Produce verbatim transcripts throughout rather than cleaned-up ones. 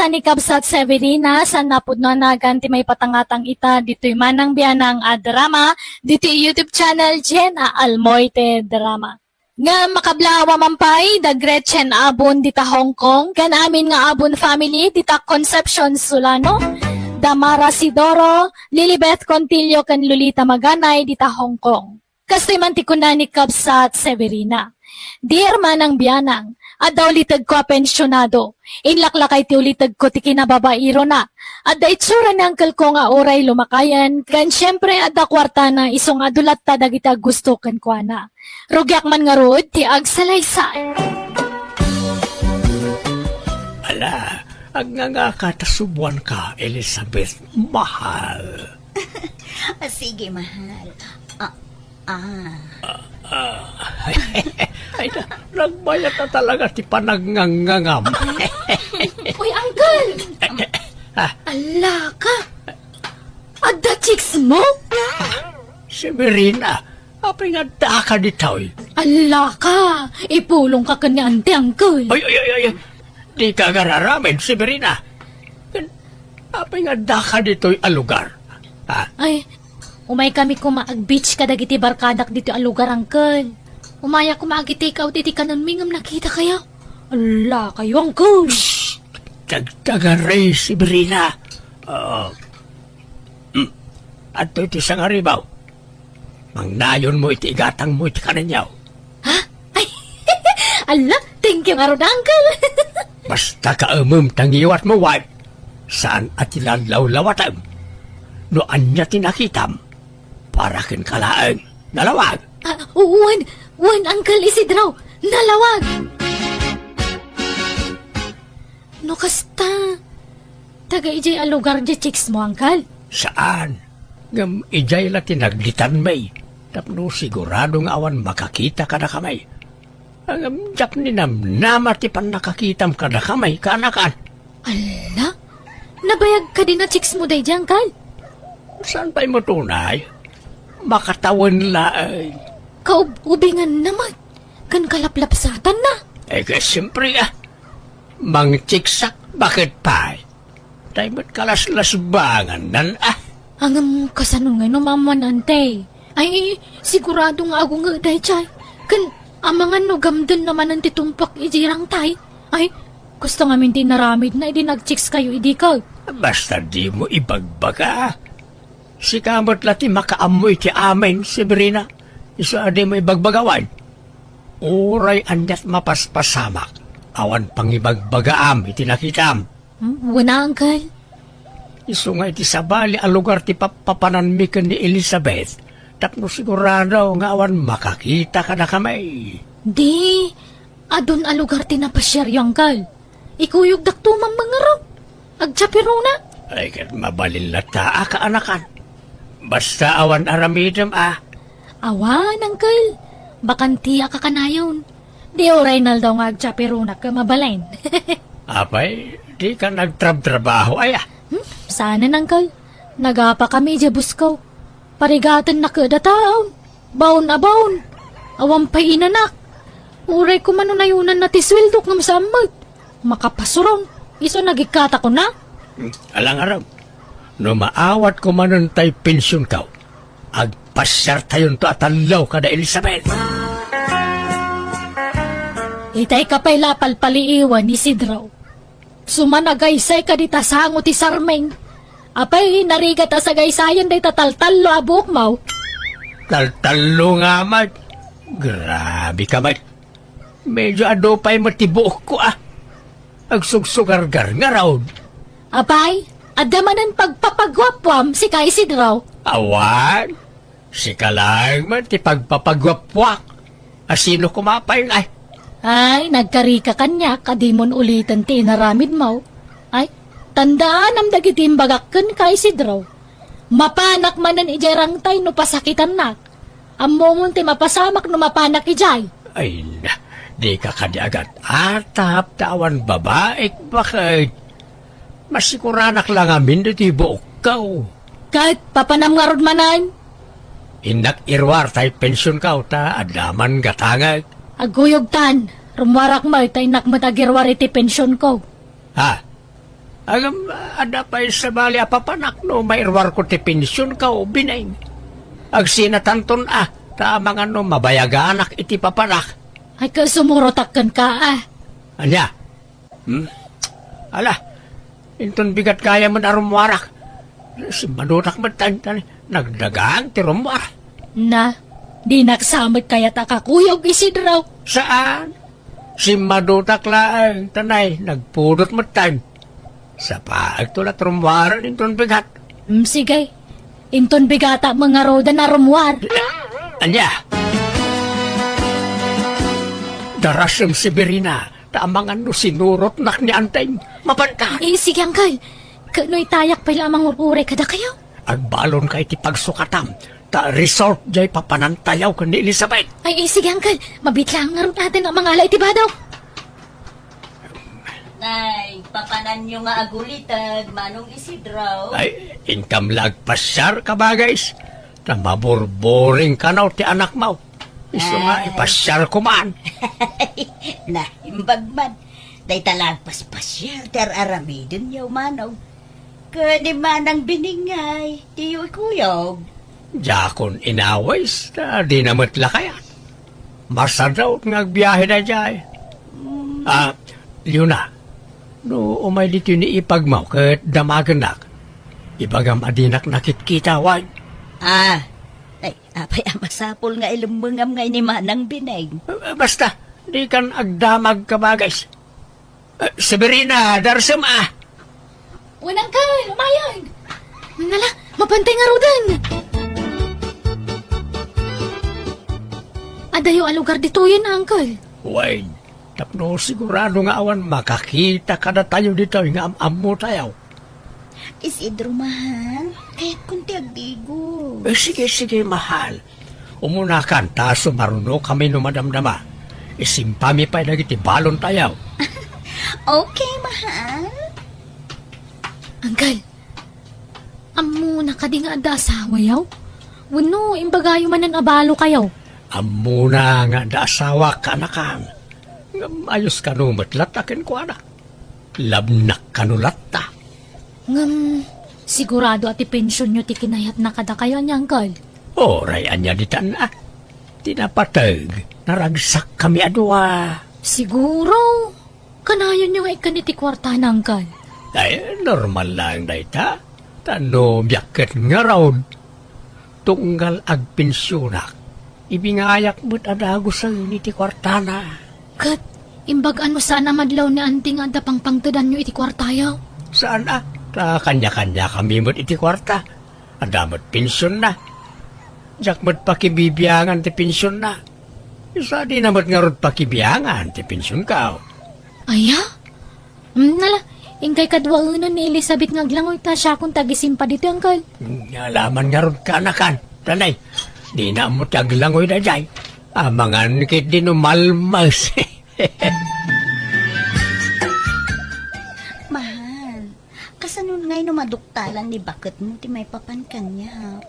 ta ni Kabsat Severina, saan a pudno a nagan ti maipatangatang ita ditoy Manang Bianang a drama, ditoy YouTube channel Jenna Almoite Drama. Ngem makablawa man pay da Gretchen Abon dita Hong Kong, ken amin nga Abon family dita Concepcion Solano, da Mara Sidoro, Lilibeth Contillo ken Lolita Maganay dita Hong Kong. Kastoy man ti kuna ni Kabsat Severina, "Dear Manang Bianang, adda ulitegko a pensionado. Inlaklakay ti ulitegko ti kinababairona. Adda itsura ni angkelko nga uray lumakayen, ken siempre adda kuartana isu nga adu latta dagiti aggusto kenkuana. Rugiak man ngarud ti agsalaysay." Ala, agngangaka ta subuanka, Elizabeth, mahal. Ah, sige, mahal. Ah, ah. Ah, ay, ay, na, nagbayat na talaga ti panagngangngangam. Uy, uncle! Ah. Ala ka! Adda chicks mo? Severina, apay nga addaka ditoy? Ala ka! Ipulong ka ken ni ante, uncle. Ay, ay, ay, ay, ay. Di ka agararamid, Severina. Ken, apay nga addaka ditoy a lugar? Ah. Ay, umay kami koma ag-beach kadagiti barkadak ditoy a lugar, uncle. Umaya koma agi-take out iti kanenmi ngem nakita kaya. Ala kayo, uncle. Shh! Tagtagari, Severina. Ah. Hmm. Adtoy ti sangaribaw. Mangnayonmo iti igatangmo iti kanenyo. Ha? Ay, ala, thank you ngarud, uncle. Basta kaemem ta ngiwatmo, wife. Saan a ti lallawlawatem. No ania ti nakitam, para kenka laeng. Nalawag. Ah, wen, wen, Uncle Isidro. Nalawag. No kasta, taga idiay a lugar diay chicks mo, uncle? Saan. Ngem idiay la ti naglitanmi. Tapno sigurado nga awan makakita kadakami. Ngem diak ninamnama ti pannakakitam kadakami, kaanakan. Ala? Nabayag kadi a chicks mo daydiay, uncle? Saan pay met unay? Makatawen laeng. Kaub-ubinganna met. Ken kalaplapsatanna. Eh, kaya siyempre, ah. Mangchiksak, bakit pay? Tay met kalaslasbangan nan, ah. Ngem kasano ngay no maammoan, ante? Ay, sigurado nga agunget daydiay. Ken amangan no gamdenna manen ti tumpak idiay rangtay. Ay, kasta ngamin ti inaramidna idi nagchicks kayo idi, ket. Basta dimo ibagbaga. Sika met la ti makaammo iti amin, Severina. Isu a dimo ibagbaga, wen. Uray aniat mapaspasamak, awan pangibagbagaam iti nakitam. Hmm? Wen, uncle? Isu nga iti sabali a lugar ti pappapananmi ken ni Elizabeth, tapno sigurado nga awan makakita kadakami. Di, adun a lugar ti napasiaryo, uncle. Ikuyogdakto man mangarud. Agchapirona. Ay, ket mabalin latta a kaanakan. Basta awan aramidem, ah. Awan, uncle. Bakantiak a kanayon. Di uray naldaw nga agchapirona ket mabalin. Apay, di ka nagtrabtrabaho, ay, ah. Hmm, saanen, uncle. Nagapa kami idiay Buskaw. Parigatenna ket a taon. Baon a baon. Awan pay inanak. Uray koma no nayonanna ti sueldok ngem saan met. Makapasuron. Isu a nagikkatakon, a. Hmm, ala ngarud. No maawatko manen tay pensionko, agpasiartayonto a tallo kada Elizabeth. Itay ka pay la a palpaliiwen, Isidro. Isu man agaysay kadi ta sango ti sarming. Apay, narigat a sagaysayan dayta taltallo a buokmo. Taltallo nga met. Grabe ka met. Medyo adu pay met ti buokko, ah. Agsugsugargar ngarud. Apay, adda manen pagpapaguapuam, sika Isidro? Awan. Sika laeng met ti pagpapaguapuak. A sino koma pay ngay? Ay, nagkarika kaniak a dimon uliten ti inaramidmo. Ay, tandaanam dagiti imbagak kenka, Isidro. Mapanak manen idiay rangtay no pasakitannak. Ammomon ti mapasamak no mapanak idiay. Ay na, di ka kadi agat-atap ta awan babaik, baket. Masikuranak la ngamin ditoy buokko. Ket papanam ngarud manen? Innak iruar tay pensionko ta adda man gatangek. Aguyogtan, rummuarak met ta innak met agiruar iti pensionko. Ha? Agam, adda pay sabali a papanak no mairuarko ti pensionko, Bineng. Agsinatanton a, ta amangan no mabayaganak iti papanak. Ay, ket sumurotak kenka, a. Ania? Hmm? Ala, inton bigat gayam a rummuarak. Simmadutak met ta, ta nagdagang ti rummuar. Na, dinak sa met kayat a kakuyog, Isidro. Saan? Simmadutak laeng, ta nay, nagpudot met ta. Sapaek to la ti rummuaren inton bigat. Hmm, sige. Inton bigatak met ngaruden a rummuar. Ania? Darasem, Severina, ta amangan no sinurotnak ni Anteng. Mapanta. Eh, sige, Uncle. Ket no itayak pay la a mangur-uray kadakayo? Agbalonka iti pagsukatam, ta resort jay papanantayo ken ni Elizabeth. Ay, eh, sige, Uncle. Mabiit laeng ngarud aten a mangala iti badaw. Nay, papananyo nga aguliteg, Manong Isidro. Ay, inkam la agpasiar, kabagis. Ta maburburing kano ti anakmo. Isu nga Ay. Ipasiar kuman. Na, imbag man. Dayta la agpaspasiar ti ar-aramidenyo, Manong. Ken ni Manang Bineng ngay, diyo ikuyog. Diakon inawis, ta dina met la kayat. Masadut nga agbiahe daydiay. Mm. Ah, Leona, no umay ditoy ni ipagmo ket damagennak, ibagam a dinak nakitkita, wen? Ah, ay, apay a masapul nga ilemmengam ngay ni Manang Bineng? Eh, basta, dikan agdamag, kabagis. Eh, Severina, darsem a. Wen, Uncle, umayag. Nala, mapantay ngaruden. Adayo a lugar ditoyen, Uncle? Wen, tapno sigurado nga awan makakita kadatayo ditoy nga am-ammotayo. Isidro, mahal, kayatkon ti agdigo. Eh, sige, sige, mahal. Umunakan, ta sumarunokami no madamdama. Isimpami pay dagiti balontayo. Okay, mahal. Uncle, ammona kadi nga adda asawayo? Wenno imbagayo manen a balokayo? Ammona nga adda asawak, kaanakan. Ngem ayos kano met latta kenkuana. Labnak kano latta. Ngem, sigurado a ti pensionyo ti kinayatna kadakayo, ania, Uncle? Uray ania ditan a. Ti napateg, naragsakkami a dua. Siguro, kanayonyo nga ikkan iti kuartana, Uncle. Ay, normal laeng dayta. Ta no biag ket ngarud. Tunggal agpensionak, ibingayak met a dagusen iti kuartana. Ket imbag a no saan a madlaw ni Auntie nga adda pangpangtedanyo iti kuartayo? Saan a, ta kanya-kaniakami met iti kuarta. Adda met pensionna. Diak met pakibibiangan ti pensionna. Sadina met ngarud pakibiangan ti pensionko. Aya? Hmm, nala, inkay kaduaenan ni Elizabeth nga aglangoy ta siakon ti agisimpa ditoy, Uncle. Nga laman ngarud, kaanakan. Tanay, dina ammo ti aglangoy daydiay. Amangan ketdi no malmes. Mahal, kasano ngay no maduktalan ni baketmo ti maipapan kaniak?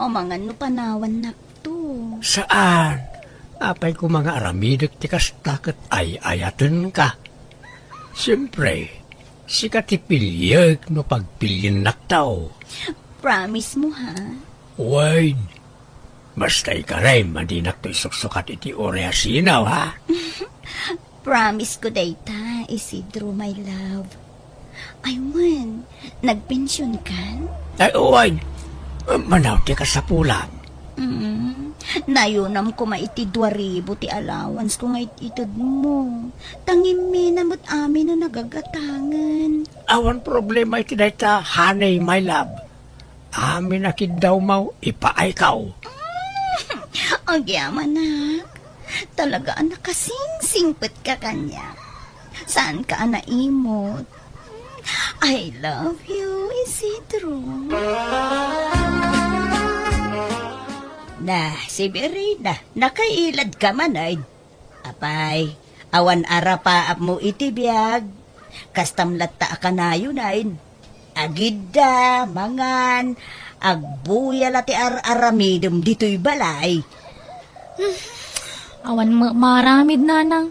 Amangan no panawannak to. Saan? Apay koma nga aramidek ti kasta ket ay-ayatenka. Siempre, sika ti piliek no pagpiliennak to. Promise mo, ha? Wen, basta ikarem a dinak to isuksukat iti uray a sinaw, ha? Promise ko dayta, Isidro, my love. Ay, wen, nagpension kan? Ay, uwan. Manaw ti kasapulan. Mm, nayunam koma iti dua ribu ti allowance ko nga it-ited mo. Tangimina met amin a nagagatangen. Awan problema iti dayta, honey, my love. Amin a kiddawmo, ipaayko. Agyamanak, talaga a nakasingsingpet ka kaniak. Saanka a naimot. I love you, Isidro. Na, Severina, nakailad ka man, ay. Apay, awan arapaapmo iti biag. Kastam latta a kanayon, ay. Agidda, mangan, agbuya la ti ar-aramidem ditoy balay. Hmm, awan ma-, maaramid, nanang.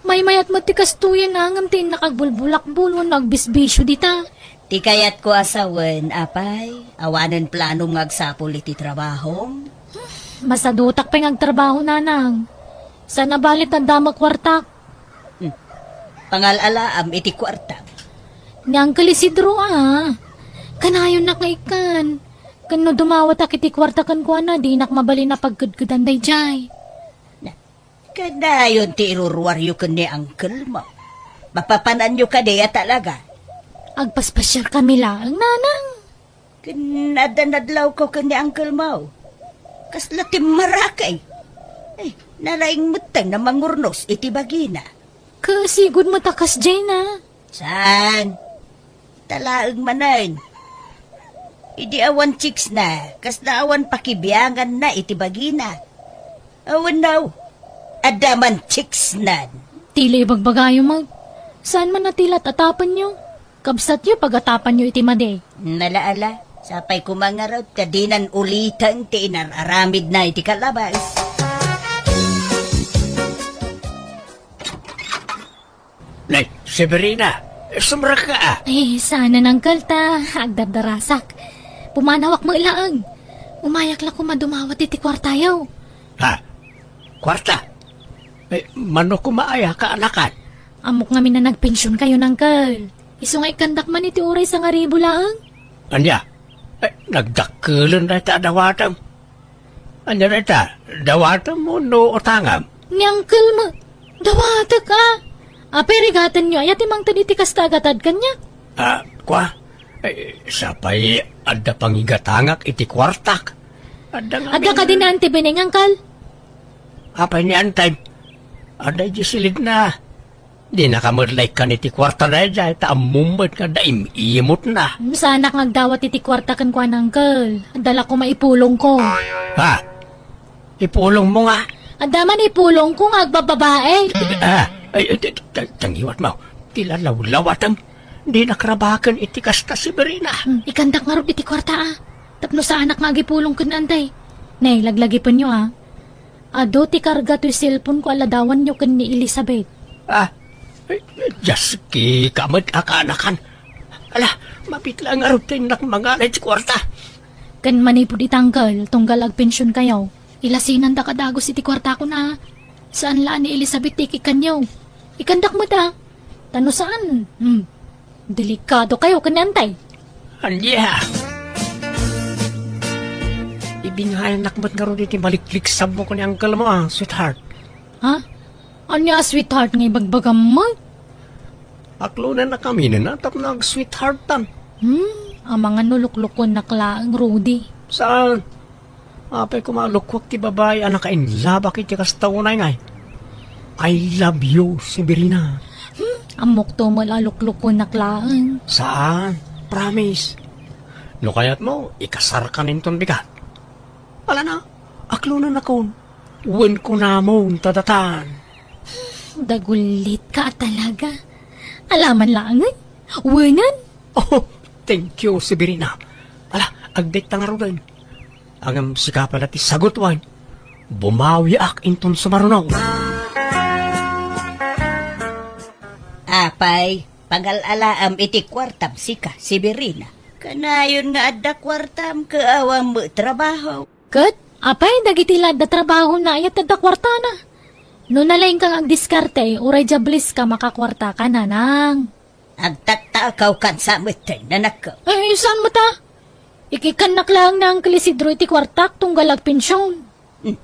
Maymayat met ti kastoyen a ngem ti innak agbulbulakbol wenno agbisbisio dita. Ti kayatko a sawen, apay, awanen planom nga agsapul iti trabahom? Masadutak pay nga agtrabaho, nanang. Saan a bali ta adda met kuartak. Hmm. Pangal-alaam iti kuartam. Ni Uncle Isidro, a. Kanayonnak nga ikkan. Ken no dumawatak iti kuarta kenkuana, dinak mabalin a pagkedkedan daydiay. Kanayon ti iruruaryo ken ni uncle mo. Mapapananyo kadi a talaga? Agpaspasiarkami laeng, nanang. Ken adda nadlawko ken ni uncle mo. Kasla timmarakay. Ay, nalaing metten a mangurnos iti bagina. Kasigud met a kasdiay na. Saan? Talaeng manen. Idi awan chicks na, kasla awan pakibiangan na iti bagina. Awan na, adda man chicks nan. Tila ibagbagayo, mag. Saan man a tila at atapenyo? Kabsatyo pagatapanyo iti madi. Nala, ala, sapay kumangarot, ta dinan uliten ti inar-aramid na iti kalabas. Nay, Severina, sumrekka, a. Ay, saan, uncle, ta agdardarasak. Pumanawak met laeng. Umayak la koma dumawat iti kuartayo. Ha? Kuarta? Eh, mano koma aya kaanakan? Ammok ngamin a nagpensionkayo, uncle. Isu nga ikkandak man iti uray sangaribu laeng. Ania? Eh, nagdakkelen dayta a dawatem. Ania dayta? Dawatem wenno utangam? Ni uncle met, dawatek, a. Apay, rigatenyo aya ti mangted iti kasta a gatad kaniak? Ah, kua? Eh, sapay adda pangigatangak iti kuartak. Adda ngamin. Adda kadi ni Auntie Beneng, uncle? Apay ni Auntie? Adda idiay silidna. Dinaka met la ikkan iti kuarta daydiay, ta ammom met nga adda im-imotna. Saanak nga agdawat iti kuarta kenkuana, uncle. Adda la koma ipulongko. Ha? Ipulongmo nga? Adda man ipulongko nga agbababae. Ah, ay, ay, ta-, ta-, tangiwat mo. Ti lalawlawatem. Dinak rabaken iti kasta, Severina. Hmm, ikandak ngarud iti kuarta, a. Tapno saanak nga agipulong ken Auntie. Nay, laglagipenyo, a. Adu ti karga toy cellphone-ko a ladawanyo ken ni Elizabeth. Ah, eh, Dios, kika met a kaanakan. Ala, mapit la ngarud ti innak mangala iti kuarta. Ken manipud ita, uncle, tunggal agpensionkayo, ilasinandak a dagus iti kuartakon, a. Saan la a ni Elizabeth ti ikikkanyo. Ikandak met, a. Ta no saan, hmm, delikadokayo ken ni Auntie. Ania? Ibingayannak met ngarud iti malikliksammo ken ni uncle mo, a, sweetheart. Ha? Ania a sweetheart nga ibagbagam met? Aklonennakami tapno ag-sweetheartan. Hmm, amangan no luklukuennak laeng, Rudy. Saan? Apay koma a lukuak ti babai a nakainlabak iti kasta unay ngay? I love you, Severina. Hmm, ammokto met a luklukuennak laeng. Saan? Promise. No kayatmo, ikasarkan inton bigat. Ala na, aklonennakon. Wen kunamon ta datan. Dagulitka a talaga. Alaman laengen? Wenen? Oh, thank you, Severina. Ala, agdikta ngaruden. Ngem sika pay la ti sagut wen. Bumawiak inton sumaruno. Apay, pangal-alaam iti kuartam sika, Severina. Kanayon nga adda kuartam ket awan met trabaho. Ket, apay, dagiti la adda trabahona, aya ti adda kuartana? No nalaingka nga agdiskarte, uray diables ka, makakuarta ka, nanang. Agtaktakawkan sa met ti nanakko. Ay, saan met a? Ikikkannak laeng ni Uncle Isidro iti kuartak tunggal agpension. Hmm.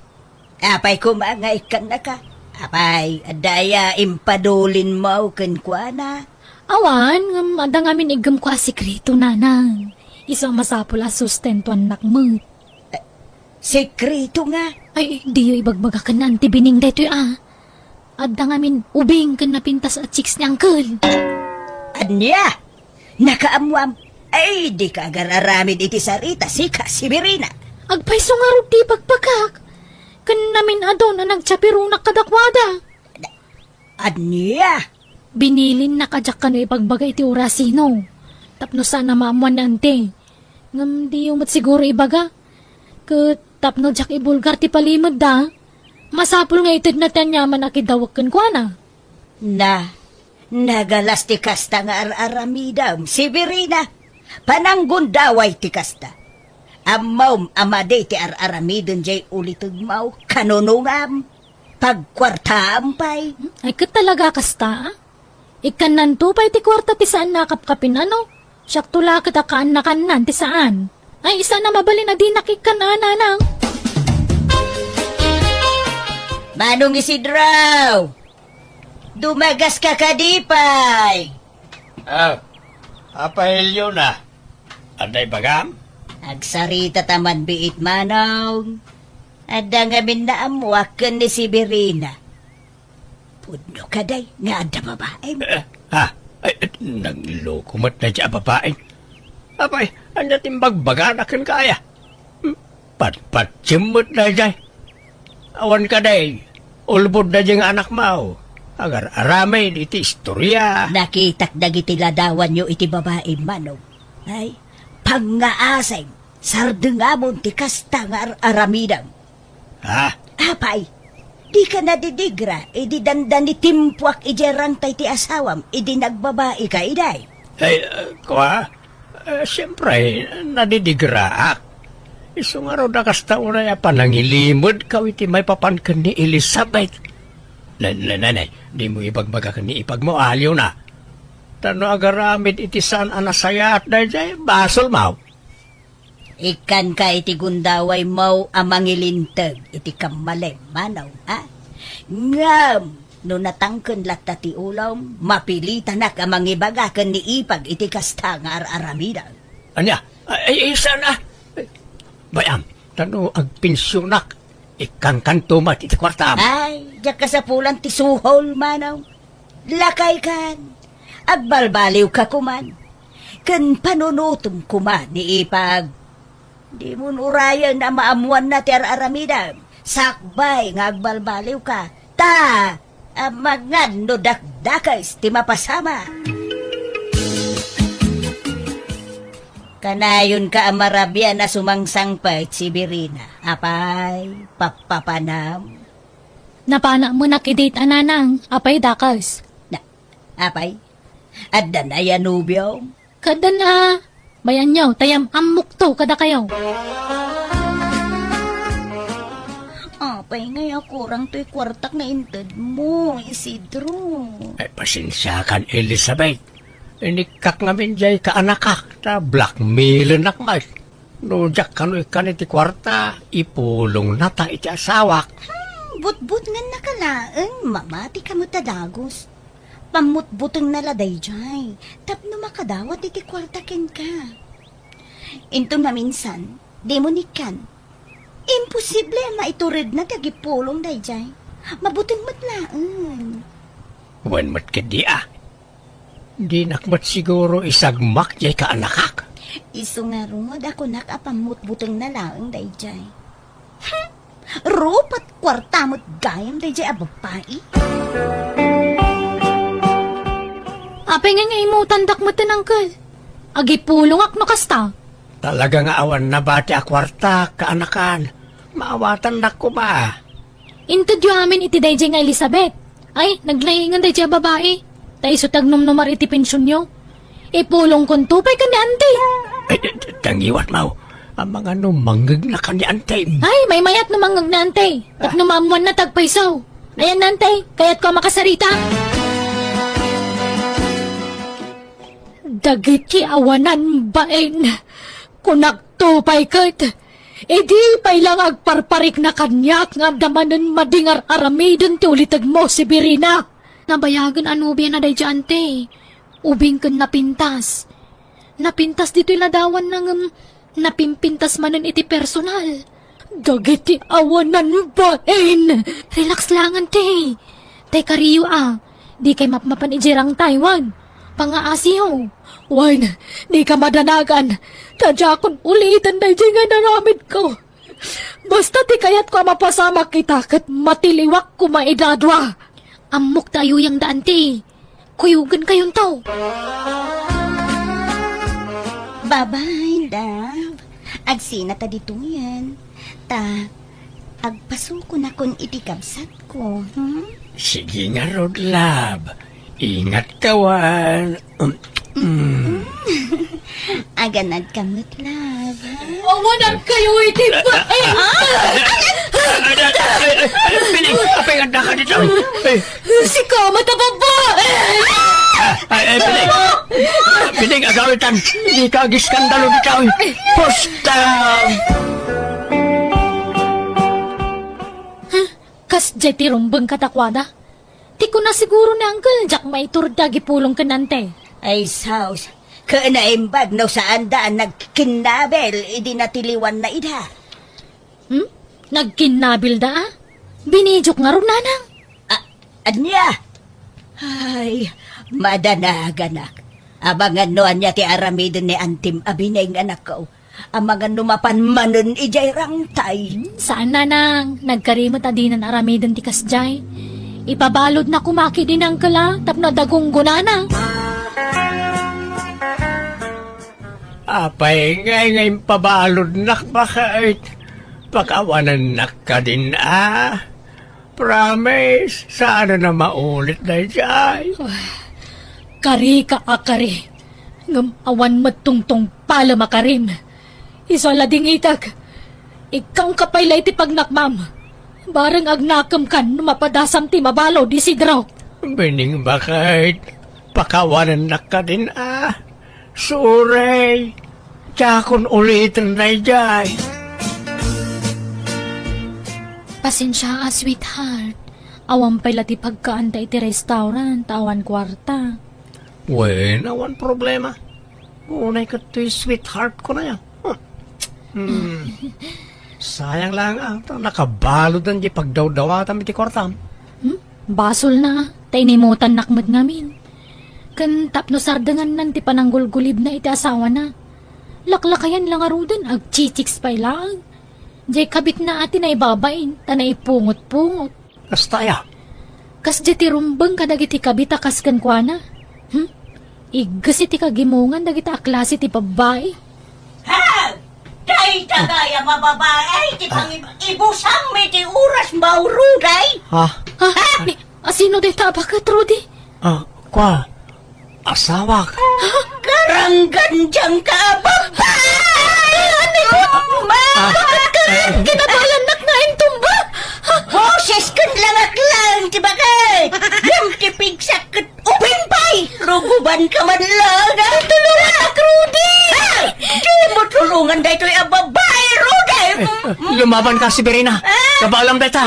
Apay koma nga ikkannaka? Apay, adda aya impadulinmo kenkuana? Awan, ngem adda ngamin iggemko a sekreto, nanang. Isu a masapul a sustentuannak met. Eh, sekreto nga? Ay, diyo ibagbaga ken ni Auntie Bining daytoy a. Adda ngamin ubing ken napintas a chicks ni Uncle. Ania? Nakaammoam? Ay, dika agar-aramid iti sarita, sika, Severina. Agpayso ngarud ti ibagbaga. Ken namin-adun a nagchaperonak kadakuada. Ania? Binilinnak a diak kano ibagbaga iti urasino. Tapno saan a maammoan ni Auntie. Ngem diyo met siguro ibaga. Ket tapno diak ibulgar ti palimedda, masapul nga itedna ti aniaman a kidawek kenkuana. Na, nagalas ti kasta nga ar-aramidem, Severina. Pananggundaway ti kasta. Ammom a madi ti ar-aramiden jay ulitegmo, kanunongam, pagkuartaam pay. Ay, ket talaga kasta, a? Ikkannanto pay ti kuarta ti saan a kapkapin, ano? Siakto la ket a kaannakannan ti saan. Ay, saan a mabalin a dinak ikkan, a, nanang? Manong Isidro! Dumagaska kadi pay? Ah, Apay Leona, adda ibagam? Agsarita ta man biit, Manong. Adda ngamin naammoak ken ni Severina. Pudno kadi nga adda babaem? Eh, ha? Ay, eh, nagloko met dayta a babae. Apay, ania ti imbagbagana kenka aya? Hmm? Patpatiem met daydiay. Awan kadi, ulbod daydiay nga anakmo. Agar-aramid iti istoria. Nakitak dagiti ladawanyo iti babaem, Manong. Ay, pangngaasem, sardengamon ti kasta nga ar-aramidem. Ha? Apay, dika nadidigra idi dandani timpuak idiay rangtay ti asawam idi nagbabaika idi? Ay, uh, kua? Uh, siyempre, nadidigraak. Isu ngarud a kasta unay a panangilimedko iti maipapan ken ni Elizabeth. Na, na, na, na, dimo ibagbaga ken ni ipagmo, Leona. Ta no agaramid iti saan a nasayaat daydiay, basolmo. Ikkanka iti gundawaymo a mangilinteg iti kammalem, Manong, a? Ngem no natangken latta ti ulom, mapilitanak a mangibaga ken ni ipag iti kasta nga ar-aramidem. Ania? Ay, ay, saan a? Bay-am, ta no agpensionak, ikkankanto met iti kuartam. Ay, diak kasapulan ti suhol, Manong. Lakaykan, agbalbaliwka koman, ken panunotem koma ni ipag. Dimon urayen a maammoanna ti ar-aramidem, sakbay nga agbalbaliwka, ta amangan no dakdakes ti mapasamak. Kanayonka a marabian a sumangsangpet, Severina. Apay, pappapanam? Napanak menak idi, a nanang, apay dakes? Na, apay, adda nay a nobiom? Kaadda a, bay-anyo, ta yam-ammokto kadakayo. Apay ngay a kurang toy kuartak nga intedmo, Isidro? Ay, pasensiakan, Elizabeth. Inikkak ngamin jay kaanakak, ta blackmailennak met. No diak kano ikkan iti kuarta, ipulongnata iti asawak. Hmm, butbutngennaka laeng, mamatika met a dagus. Pammutbutengna la daydiay, tapno makadawat iti kuarta kenka. Inton maminsan, dimo nikkan. Imposible a maituredna ti agipulong daydiay. Mabuteng met laeng. Wen met ketdi a. Dinak met siguro isagmak jay kaanakak. Isu ngarud a kunak a pammutbutengna laeng daydiay. Hmm! Rupat kuarta met gayam daydiay a babbai. Apay ngay nga imutandak met, uncle? Agipulongak no kasta. Talaga nga awan nabati a kuarta, kaanakan. Maawatandak koma. Intedyo amin iti daydiay nga Elizabeth. Ay, naglaingen daydiay a babai. Ta isu ti agnumnumar iti pensionyo. Ipulongkonto pay ken ni Auntie. Ay, ay, ay, tangiwat, Mau. Amangan no mangngegna ken ni Auntie. Ay, maymayat no mangngegna, Auntie. Tapno maammoanna ti agpayso. Ayan, Auntie, kayatko a makasarita. Dagiti awanan bain, kunakto pay ket, idi pay la nga agparparikna kaniak nga adda manen madi nga ar-aramiden ti ulitegmo, Severina. Nabayagen a nobiana daydiay, Auntie. Ubing ken napintas. Napintas ditoy ladawanna ngem napimpintas manen iti personal. Dagiti awanan bain! Relax lang, Auntie. Tay kariyo a, dikay mapmapan idiay rangtay wen pangngaasiyo. Wen, dika madanagan, ta diakon uliten daydiay nga inaramidko. Basta ti kayatko a mapasamak ita ket matiliwak koma idadua. Ammok ta ayuyangda, Auntie. Kuyogenkayonto. Bye-bye, love. Agsinata ditoyen. Ta, agpasukonakon iti kabsatko, hmm? Sige ngarud, love. Ingatka wen. Mm, mm. Aganadka met, love. Awanankayo iti ba-, ay! Ay, ay, ay, ay, Piling, apay nga daka dito? Ay, sika, mata babae! Ay, ay, Piling. Piling, agawitan. Di ka agiskandalo dito. Pusta! Huh? Kasdiay ti rumbeng kadakuada? Ti kuna siguro ni Uncle, diak maiturda agipulong ken Auntie. Ay, sus. Ken naimbag no saanda a nagkinnabil idi natiliwanna ida. Hmm? Nagkinnabilda, a? Binidiok ngarud, nanang. A-, ania? Ay, madanaganak. Amangan no ania ti aramiden ni antim a Bineng, anakko. Amangan no mapan manen idiay rangtay. Hmm, saan, nanang. Nagkari met a dinan aramiden ti kasdiay. Ipabaludna koma ketdi ni Uncle, a, tapno adda gunggonana. Apay ngay nga impabaludnak, baket? Pakawanennak kadin, a? Promise, saan a maulit daydiay. Karika a kari, ngem awan met tungtungpalem a karim. Isu a ladingitek, ikkangka pay la iti pagnakmam. Bareng agnakemkan no mapadasam ti mabalud, Isidro. Bineng, baket, pakawanennak kadin, a? Sorry, diakon uliten daydiay. Pasensia, a, sweetheart. Awan pay la ti pagkaanta iti restaurant, ta awan kuarta. Wen, awan problema. Unay ket toy sweetheart ko na yan. Huh. Hmm. Sayang lang, a, ta nakabaluden ti pagdawdawatam iti kuartam. Hmm? Basolna, ta inimutannak met ngamin. Ken tapno sardengannan ti pananggulgulibna iti asawana. Laklakayan la ngaruden, agchichicks pay laeng. Diay kabitna a ti naibabain, ta naipungot-pungot. Kasta aya? Kasdiay ti rumbeng kadagiti kabit a kas kenkuana. Hmm? Igges iti kagimongan dagita a klase ti babbai. Ha! Dayta gayam a babai ti pangib-ibusam iti oras, Mauro, day? Ha? Ha? Ni, asino dayta a baket, Rudy? A, kua, asawak. Karanggan diay ka a babai! Ano? Ma! Baket ka? Kinabayannak nga intumba? Boses ken langak lang ti baket! Ngem ti pigsak ket ubing pay! Rugobanka man lang, a? Tulongannak, Rudy! Ha? Dimo tulongan daytoy a babai, Rudy! Eh, lumabanka, Severina! Ah! Kabaalam dayta!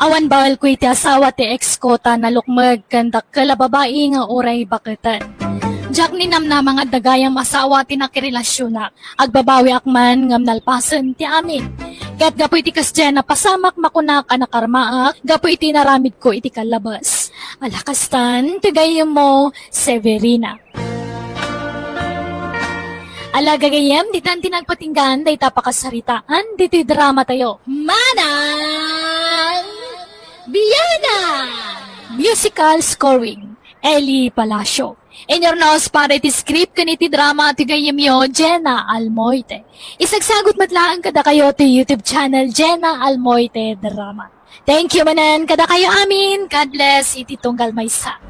Awan baelko iti asawa ti ex ko ta nalukmeg ken dakkel a babai nga uray baketen. Diak ninamnama nga adda gayam asawa ti nakirelasionak. Agbabawiak man ngem nalpasen ti amin. Ket gapu iti kasdiay a napasamak, makunak a nakarmaak gapu iti inaramidko iti kallabes. Ala kastan ti gayyemmo, Severina. Ala gagayyem, ditan ti nagpatinggaan dayta pakasaritaan ditoy dramatayo. Manang Biana! Musical scoring, Eli Palacio. Inyurnos para iti script ken iti drama ti gayyemyo, Jenna Almoite. Isagsagut met laeng kadakayo ti YouTube channel, Jenna Almoite Drama. Thank you manen kadakayo amin. God bless iti tunggal maysa.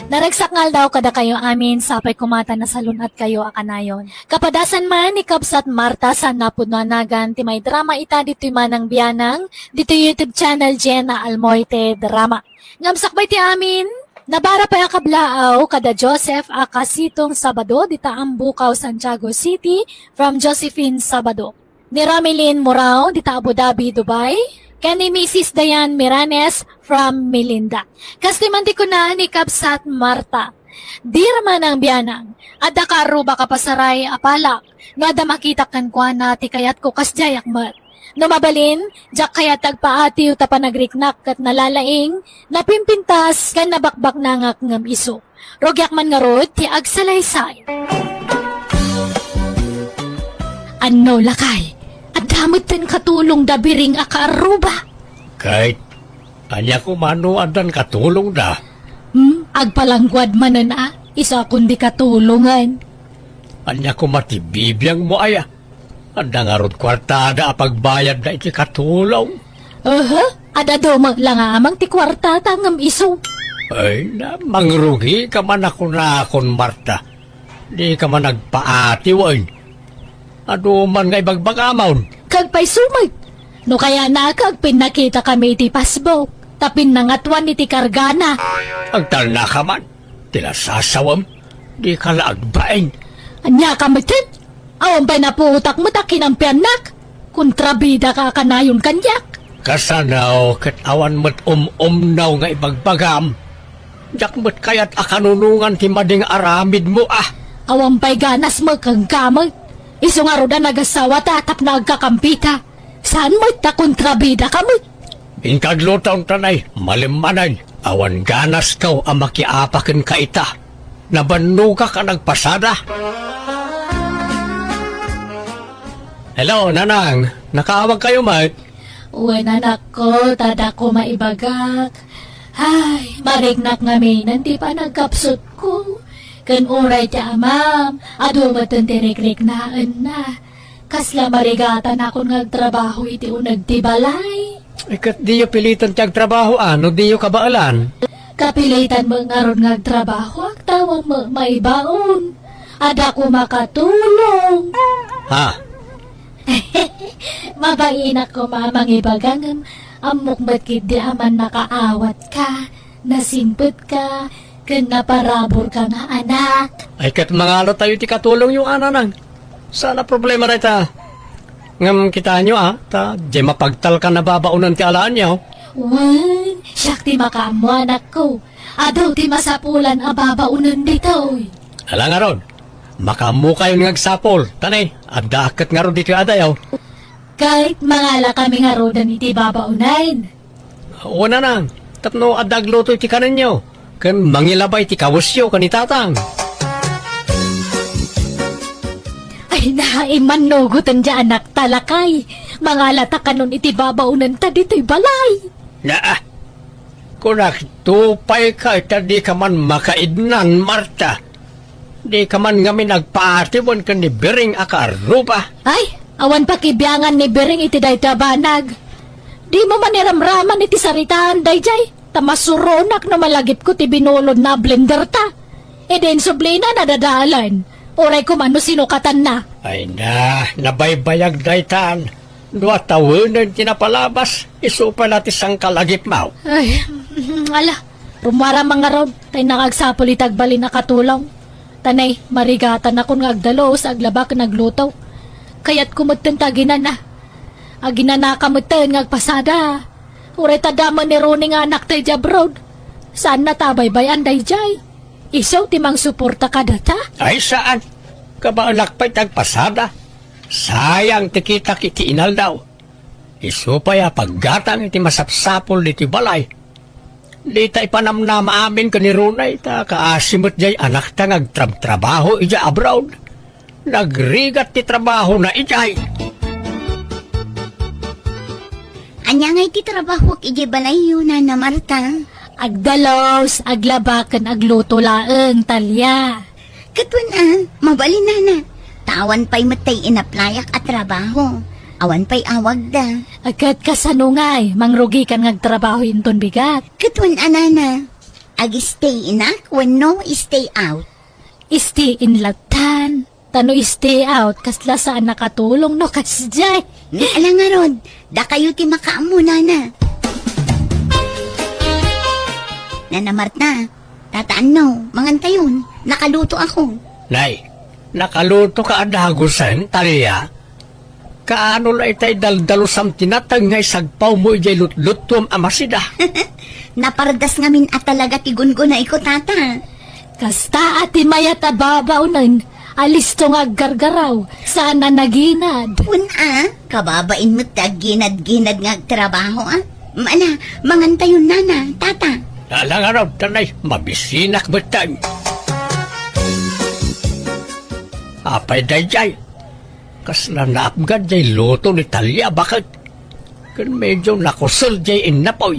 Naragsak nga aldaw kadakayo amin, sapay koma ta nasalun-atkayo a kanayon. Kapadasan man ni Kabsat Marta, saan a pudno a nagan ti maidrama ita ditoy Manang Bianang, ditoy YouTube channel Jenna Almoite Drama. Ngem sakbay ti amin, nabara pay a kablaaw kada Joseph a Kasitong Sabado dita Ambukaw, Santiago City, from Josephine Sabado. Ni Ramilin Murao dita Abu Dhabi, Dubai, ken ni Missus Diane Miranes from Melinda. Kastoy man ti kuna ni Kabsat Marta, "Dear Manang Bianang, adda kaarruba ka pasaray a palak no adda makitak kenkuana ti kayatko kasdiayak met. No mabalin, diak kayat ti agpaatiw ta panagriknak ket nalalaing, napimpintas, ken nabakbaknangak ngem isu. Rugiak man ngarud ti agsalaysay." Anno, lakay, adda metten katulongda, biring a kaarruba? Ket ania koma no addan katulongda? Hmm, agpalangguad manen a, isu a kundi katulongen. Ania koma ti bibiangmo aya? Adda ngarud kuartada a pagbayadda iti katulong. Aha, adda dumo la nga amang ti kuartata ngem isu. Ay na, mangrugika man a kunakon, Marta. Dika man agpaati wen. Adu man nga ibagbagamon. Kagpayso met. No kayatna, agpinnakitakami iti Facebook. Ta pinnangatoan iti kargana. Agtalnaka man. Ti nasasawem, dika la agbain. Ania ka metten? Awan pay napuotak met a kinampiannak. Kontrabidaka a kanayon kaniak. Kasano ket awan met um-umnaw nga ibagbagam? Diak met kayat a kanunongan ti madi nga aramidmo a. Awan pay ganasmo kenka met. Isu ngarud a nagasawata tapno agkakampita. Saan met ta kontrabidaka met? Inka agluto, Tanay, malimmanen. Awan ganasko a makiapa kenka ita. Nabannogak a nagpasada. Hello, Nanang. Nakaawagkayo met? Wen, anakko, ta adda koma ibagak. Ay, mariknak ngamin ti panagkapsutko. Ken uray ti amam, adu metten ti rikriknaenna. Kasla marigatanakon nga agtrabaho iti uneg ti balay. Eh, ket diyo pilitan ti agtrabaho, a, no diyo kabaelan? Kapilitan met ngarud nga agtrabahoak, ta awan met maibaon. Adda koma katulong. Ha? Mabainak koma a mangibaga ngem ammok met ketdi a mannakaawatka, nasingpetka, ken naparaburka nga anak. Ay, ket mangalatayo ti katulongyo, a, Nanang. Saan a problema dayta. Ngem kitaenyo, a, ta diay mapagtalkan a babaonen ti alaenyo. Wen, siak ti makaammo, anakko. Adu ti masapulan a babaonen ditoy. Ala ngarud, makaammokayon nga agsapul. Tanay, addaak ket ngarud ditoy adayo. Ket mangalakami ngaruden iti babaonen. Wen, Nanang, tapno adda agluto iti kanenyo, ken mangilabay ti kawesyo ken ni Tatang. Ay, naimmannugoten diay anakta, lakay. Mangalata kanon iti babaonenta ditoy balay. Naa, kunak, tupayka ita, dika man makaidnan, Marta. Dika man ngamin agpaati wen ken ni Biring a kaarruba. Ay, awan pakibiangan ni Biring iti dayta banag. Dimo man iramraman iti saritaan daydiay, ta masuronak no malagipko ti binulodna a blenderta. Idi insublina, nadadalan. Uray koma no sinukatanna. Ay na, nabaybayag daytan. Dua tawenen ti napalabas, isu pay la ti sangkalagipmo. Ay, ala, rummuaram ngarud, ta innak agsapul iti agbalin a katulong. Tanay, marigatanakon nga agdalus, aglaba ken agluto. Kayatko metten ta aginana. Aginanaka metten nga agpasada. Uray ta adda met ni Ronnie nga anakta idiay abroad. Saanna ta abaybay-an daydiay. Isu ti mangsuporta kadata? Ay, saan. Kabaelak pay ti agpasada. Sayang ti kitak iti inaldaw. Isu pay a paggatang iti masapsapul ditoy balay. Dita ipanamnama amin ken ni Ronnie ta kaasi met diay anakta nga agtrabtrabaho idiay abroad. Nagrigat ti trabahona idiay. Ania ngay ti trabahoak idiay balayyo, Nana Marta? Agdalus, aglaba, ken agluto laeng, Talia. Ket wen a, mabalin, Nana. Ta awan pay met tay inaplayak a trabaho. Awan pay awagda. Ket kasano ngay, mangrugikan nga agtrabaho inton bigat? Ket wen a, Nana. Ag-stay inak wenno stay out? Stay in lattan. Ta no stay out, kasla saan a katulong no kasdiay. Ala ngarud, dakayo ti makaammo, Nana. Nana Marta, Tata Anno, mangantayon, nakalutoakon. Nay, nakalutoka a dagusen, Talia? Kaano la itay daldalusam ti nateng nga isagpawmo idiay lutluttuam a masida? Napardas ngamin a talaga ti gungunayko, Tata. Kasta a ti mayat a babaonen a listo nga aggargaraw, saan a naginad. Wen a, kababain met ti agginad-ginad nga agtrabaho, a. Ala, mangantayon, Nana, Tata. Ala ngarud, Tanay, mabisinak metten. Apay daydiay? Kasla naapgan jay luto ni Talia, baket. Ken medio nakusel jay innapoy.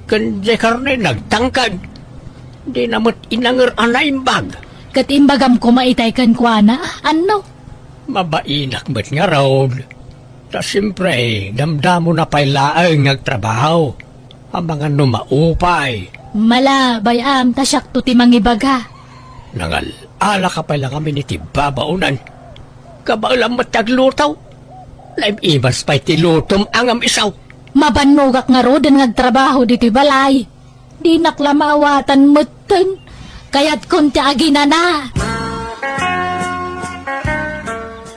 Ken jay karne nagtangkad. Dina met inanger a naimbag. Ket imbagam koma itay kenkuana, anno? Mabainak met ngarud. Ta siempre, damdamona pay laeng nga agtrabaho. Amangan no maupay. Mala, bay-am, ta siakto ti mangibaga. Nangal-ala ka pay la ngamin iti babaonan. Kabaelam met ti agluto. Naim-imas pay ti lutom a ngem isu. Mabannogak ngaruden nga agtrabaho ditoy balay. Dinak la maawatan metten. Kayatkon ti aginana.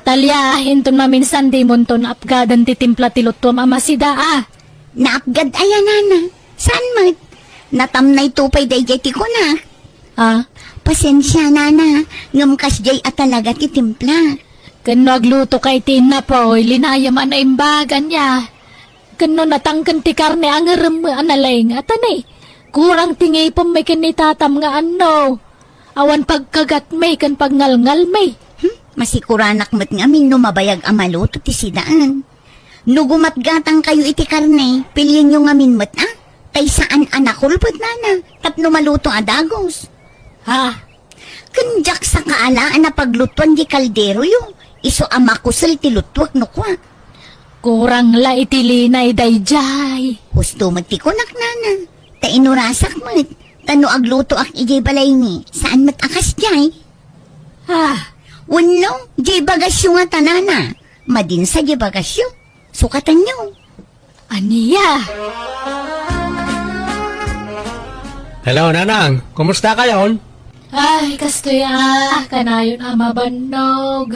Talia, inton maminsan dimonton apgaden ti timpla ti lutuam a masida, a. Naapgad aya, nana? Saan met? Natamnayto pay daydiay ti kunak. A? Pasensia, nana, ngem kasdiay a talaga ti timpla. Ken no aglutoka iti innapoy, linayam a naimbag, ania? Ken no natangken ti karne, angerem a nalaing, a ta ne, kurang ti ngipem met ken ni tatam nga anno. Awan pagkagatmi ken pagngalngalmi. Hmm, masikuranak met ngamin no mabayag a maluto ti sidaan. No gumatgatangkayo iti karne, pilienyo ngamin met, a, tay saan a nakulpet, nana, tapno maluto a dagus. Ha? Ken diak sakaala a napaglutuan di kalderoyo, isu a makusel ti lutuek no kua. Kurang la iti linay daydiay. Husto met ti kunak, nana. Ta inurasak met, ta no aglutoak idiay balay ni, saan met a kasdiay. Ah. Wenno, diay bagasyo ngata, nana. Madinsa diay bagasyo. Sukatanyo. Ania? Hello, Nanang. Kumusta kayon? Ay, kastoy a, kanayon a mabannog.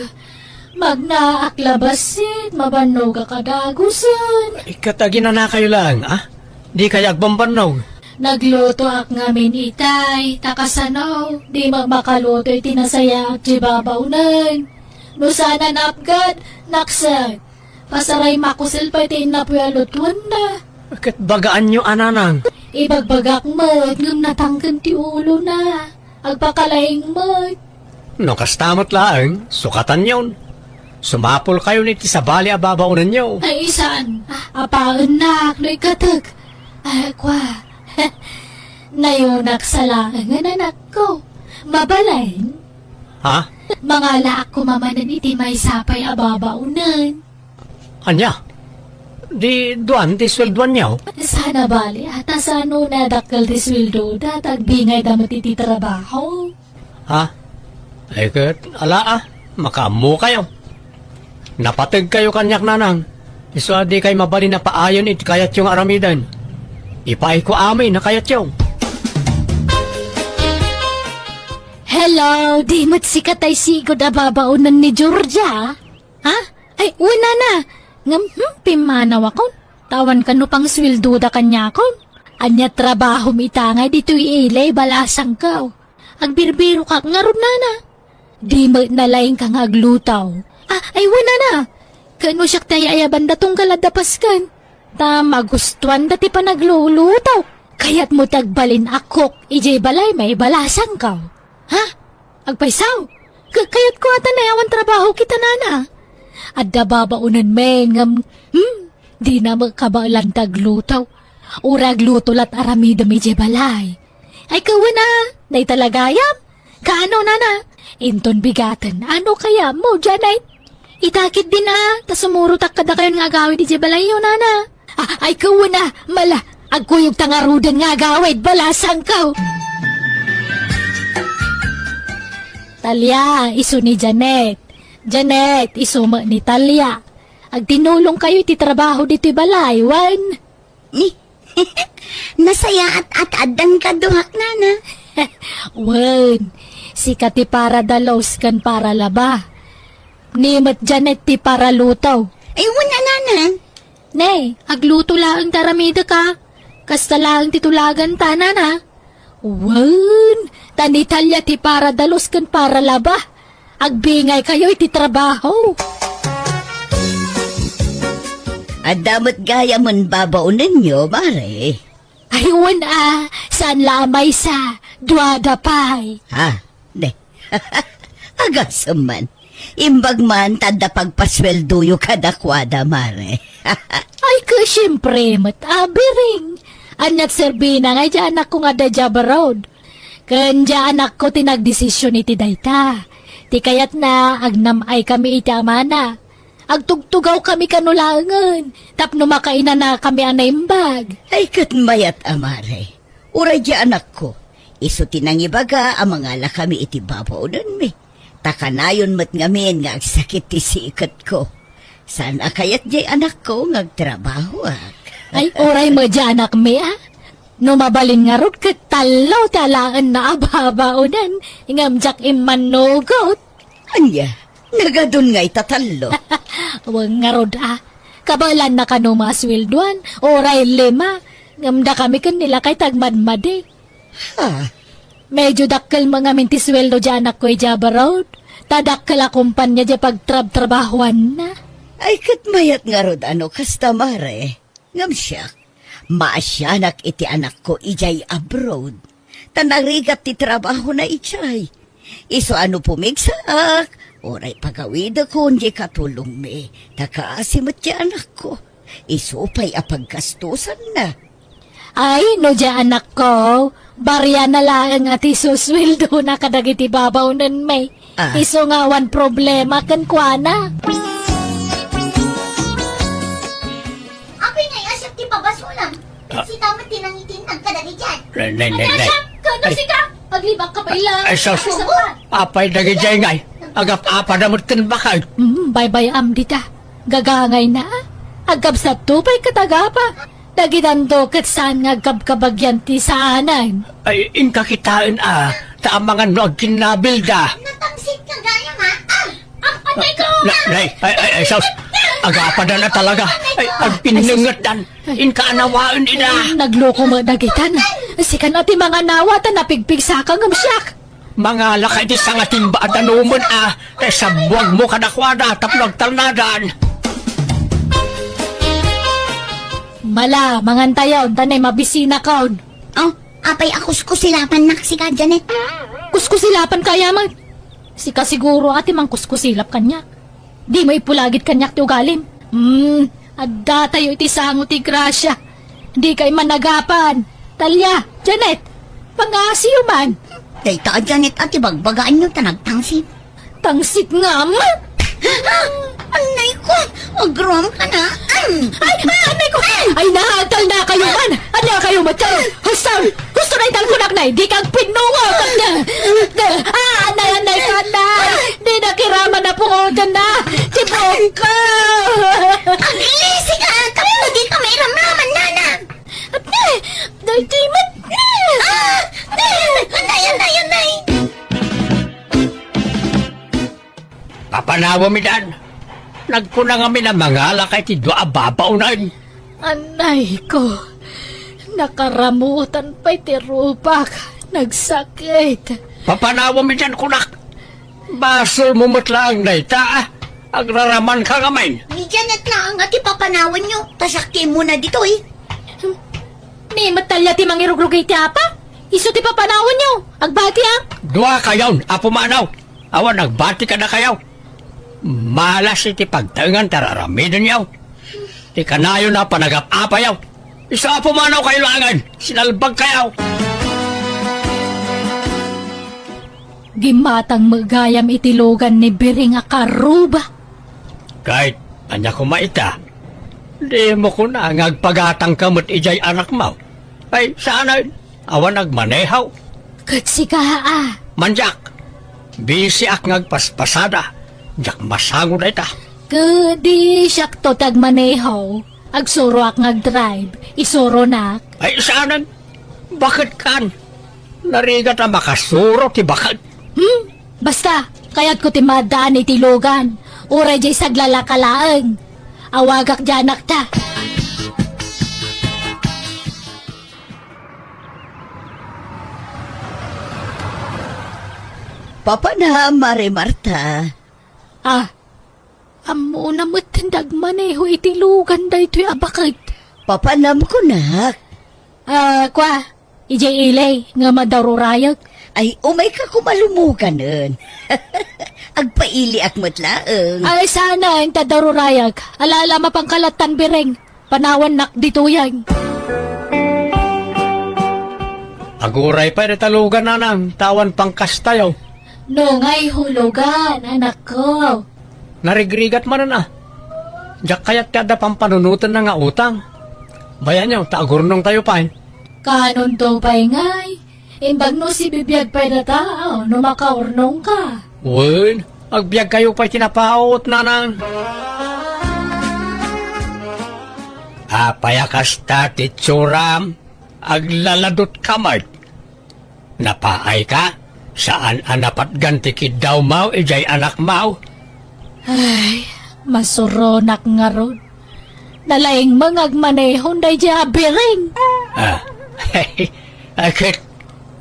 Magnaak la bassit, mabannogak a dagusen. Ay, ket aginanakayo laeng, a? Dikay agbambannog. Naglutoak ngamin itay, ta kasano, di met makaluto iti nasayaat ti babaonen. No saan a naapgad, naksek. Pasaray makusel pay ti innapoy a lutuenna. Ket bagaanyo a, Nanang. Ibagbagak met ngem natangken ti ulona. Agpakalaing met. No kasta met laeng, sukatanyon. Sumapulkayon iti sabali a babaonenyo. Ay, saan? Apaennak no ikkatek. Ay, kua. Nayunak sa laengen, anakko. Mabalin? Ha? Mangalaak koma manen iti maysa pay a babaonen. Ania? Di duan ti sueldoanyo? Saan a bali, a ta saan no nadakkel ti sueldoda, ta agbingayda met iti trabaho. Ha? Ay ket, ala a, makaammokayo. Napategkayo kaniak, Nanang. Isu a dikay mabalin a paayen iti kayatyo nga aramiden. Ipaayko amin a kayatyo. Hello, di met sika tay sigud a babaonen ni Georgia? Ha? Ay, wen, nana. Ngem, hmm, pimmanawakon. Ta awan kano pangsueldoda kaniakon. Ania trabahom ita ngay ditoy ili, balasangko. Agbirbirokak ngarud, nana. Di met nalaingka nga agluto. Ah, ay, wen, nana. Ken no siak ti ay-ayabanda tunggal adda pasken. Ta magustuanda ti panagluluto. Kayatmo ti agbalin a cook idiay balay, balasangko. Ha? Agpayso? Ka-, kayatko a ta nay awan trabaho kita, nana. Adda babaonen met ngem, hmm, dina met kabaelan ti agluto. Uray agluto la't aramidem idiay balay. Ay, kawen a, dayta la gayam. Kaano, nana? Inton bigaten, ano kayatmo, Janet? Ita ketdin a, ta sumurotak kadakayon nga agawid idiay balayyo, nana. Ah, ay, kawen a, mala, agkuyogta ngaruden nga agawid, balasangko. Talia, isu ni Janet. Janet, isu met ni Talia. Agtinulongkayo iti trabaho ditoy balay, wen? Ni, nasayaat a ta addan kaduak, nana. Wen, sika ti paradalos ken paralaba. Ni met Janet ti paraluto. Ay, wen a, nana. Ne, agluto laeng ti aramidek a. Kasta laeng ti tulaganta, nana. Wen, ta ni Talia ti paradalos ken paralaba. Agbingaykayo iti trabaho. Adda met gayamen babaonenyo, mare. Ay, wen a, saan la a maysa, duada pay. Ha? Ne. Agasem man. Imbag man ta adda pagpasueldoyo kadakuada, mare. Ay, ket siempre met, abiring. Ania't serbina nga idiay anakko nga adda idiay abroad? Ken dia anakko ti nagdesisyon iti dayta. Ti kayatna, agnam-ay kami iti amana. Agtugtugaw kami kano laengen, tapno makainana kami a naimbag. Ay, ket mayat a mare. Uray dia anakko, isu ti nangibaga a mangala kami iti babaonenmi. Ta kanayon met ngamin nga agsakit ti siketko. Saan a kayat diay anakko nga agtrabahoak. Ay, uray met dia anakmi, a? No mabalin ngarud ket tallo ti alaenna a babaonen, ngem diak immannugot. Ania? Nagadun ngay ta tallo? Wen ngarud, a. Kabaelanna kano maasweldoan, uray lima, ngem dakami ken ni lakay ti agmadmadi. Ha? Medyo dakkel met ngamin ti sueldo diay anakko idiay abroad. Ta dakkel a kompania diay pagtrabtrabahoanna. Ay, ket mayat ngarud a no kasta, mare. Ngem siak, maasianak iti anakko idiay abroad. Ta narigat ti trabahona idiay. Isu a no pumigsaak, uray pagawidekon diay katulongmi, ta kaasi met ti anakko. Isu pay a paggastosanna. Ay, no diay anakko, bariana laeng a ti susueldona kadagiti babaonenmi. Ah. Isu nga awan problema kenkuana. Apay, Nay, a siak ti pabasolam. Ah. Sika met ti nangitinnag kadagiti diay. Nay, nay, nay, nay. Ay, siak, kano sika? Aglibak ka pay la. Ay, sus. Ay, saan ka? Apay dagiti diay ngay. Agap-apada met ken bakay. Hmm, baybay-am dita. Gagangayna. Agkabsatto pay ket agapa. Dagidanto ket saan nga agkabkabagian ti saanen. Ay, inka kitaen a, ta amangan no agkinnabilda. Natangsit ka gayam, a? Ah! Ang patay ko! Na, nay, ay, ay, ay, sus! Agapadan a talaga. Ay, agpinnengetdan. Inka anawaen ida. Ay, nagloko met dagitan. Sikan a ti manganawa ta napigpigsaka ngem siak. Mangalaka iti sangatimba a danumen a, ta isabuagmo kadakuada tapno agtalnadan. Mala, mangantayon, ta nay mabisinakon. Oh, apay a kuskusilapannak sika, Janet? Kuskusilapan kaya met? Sika siguro a ti mangkuskusilap kaniak. Dimo ipulagid kaniak ti ugalim. Hmm, addatayo iti sango ti grasia. Dikay managapan. Talia, Janet, pangasiyo man. Dayta a Janet a ti bagbagaanyo ta nagtangsit. Tangsit ngem? Annay ko, agruam ka na. Ay, ay, annay ko. Ay, naatal na kayo man. Ania kayo, matyaw? Huston! Gusto na italkunak na, di kag pinuot. Ah, anay, anay ka na. Di na kiraman na pungotan na. Tibok ka. Aglisi ka, tapno di ka mairamraman, nana. Ate, dahil di mat-, ah, anay, anay, anay. Papanawem idan. Nagkuna ngamin a mangalaka iti dua a babaonen. Anay ko, nakaramutan pay ti rupak, nagsakit. Papanawem idan kunak. Basolmo met laeng dayta, a. Agraraman ka ngamin. Ni Janet laeng a ti papanawanyo, ta siak ti immuna ditoy. Ni met talia ti mangirugrugay ti apa? Isu ti papanawanyo. Agbatiak. Dua kayon a pumanaw. Awan agbati kadakayo. Malas iti pagtaengan ta raramidenyo. Ti kanayon a panagap-apayo. Isu a pumanaw kayo laengen. Sinalbag kayo. Gimmatang met gayam iti lugan ni Biring a karuba. Ket ania koma ita? Dimo kuna nga agpagatangka met idiay anakmo? Ay, saanen, awan agmaneho. Ket sika, a? Mandiak. Bisiak nga agpaspasada. Diak masango dayta. Ket di siakto ti agmaneho. Agsuroak nga agdrive. Isuronak. Ay, saanen? Baket kan. Narigat a makasuro ti baket. Hmm? Basta, kayatko ti maaddaan iti lugan. Uray diay saglalaka laeng. Awagak diay anakta. Papanam, Mare Marta. Ah, ammona met ti nagmaneho iti lugan daytoy a baket. Papanam kunak. Ah, kua, idiay ili nga madarurayek. Ay, umayka koma lumuganen. Agpailiak met laeng. Ay, saan ta darurayek. Ala-ala, mapanka lattan, Biring. Panawannak ditoyen. Aguray pay dayta lugan, nanang, ta awan pangkastayo. No ngay hulugan, anakko. Narigrigat manen a. Diak kayat ti adda pampanunotenna nga utang. Bayanyo, ta agurnongtayo pay. Kanonto pay ngay? Imbag no sibibiag pay data, no makaurnongka. Wen, agbiagkayo pay ti napaut, nanang. Apay a kasta ti itsuram? Aglaladutkayo met. Napaayka? Saan a napatgan ti kiddawmaw idiay anakmaw? Ay, masuronak ngarud. Nalaing nga agmanehon daydiay a biring. Ah, ay, ket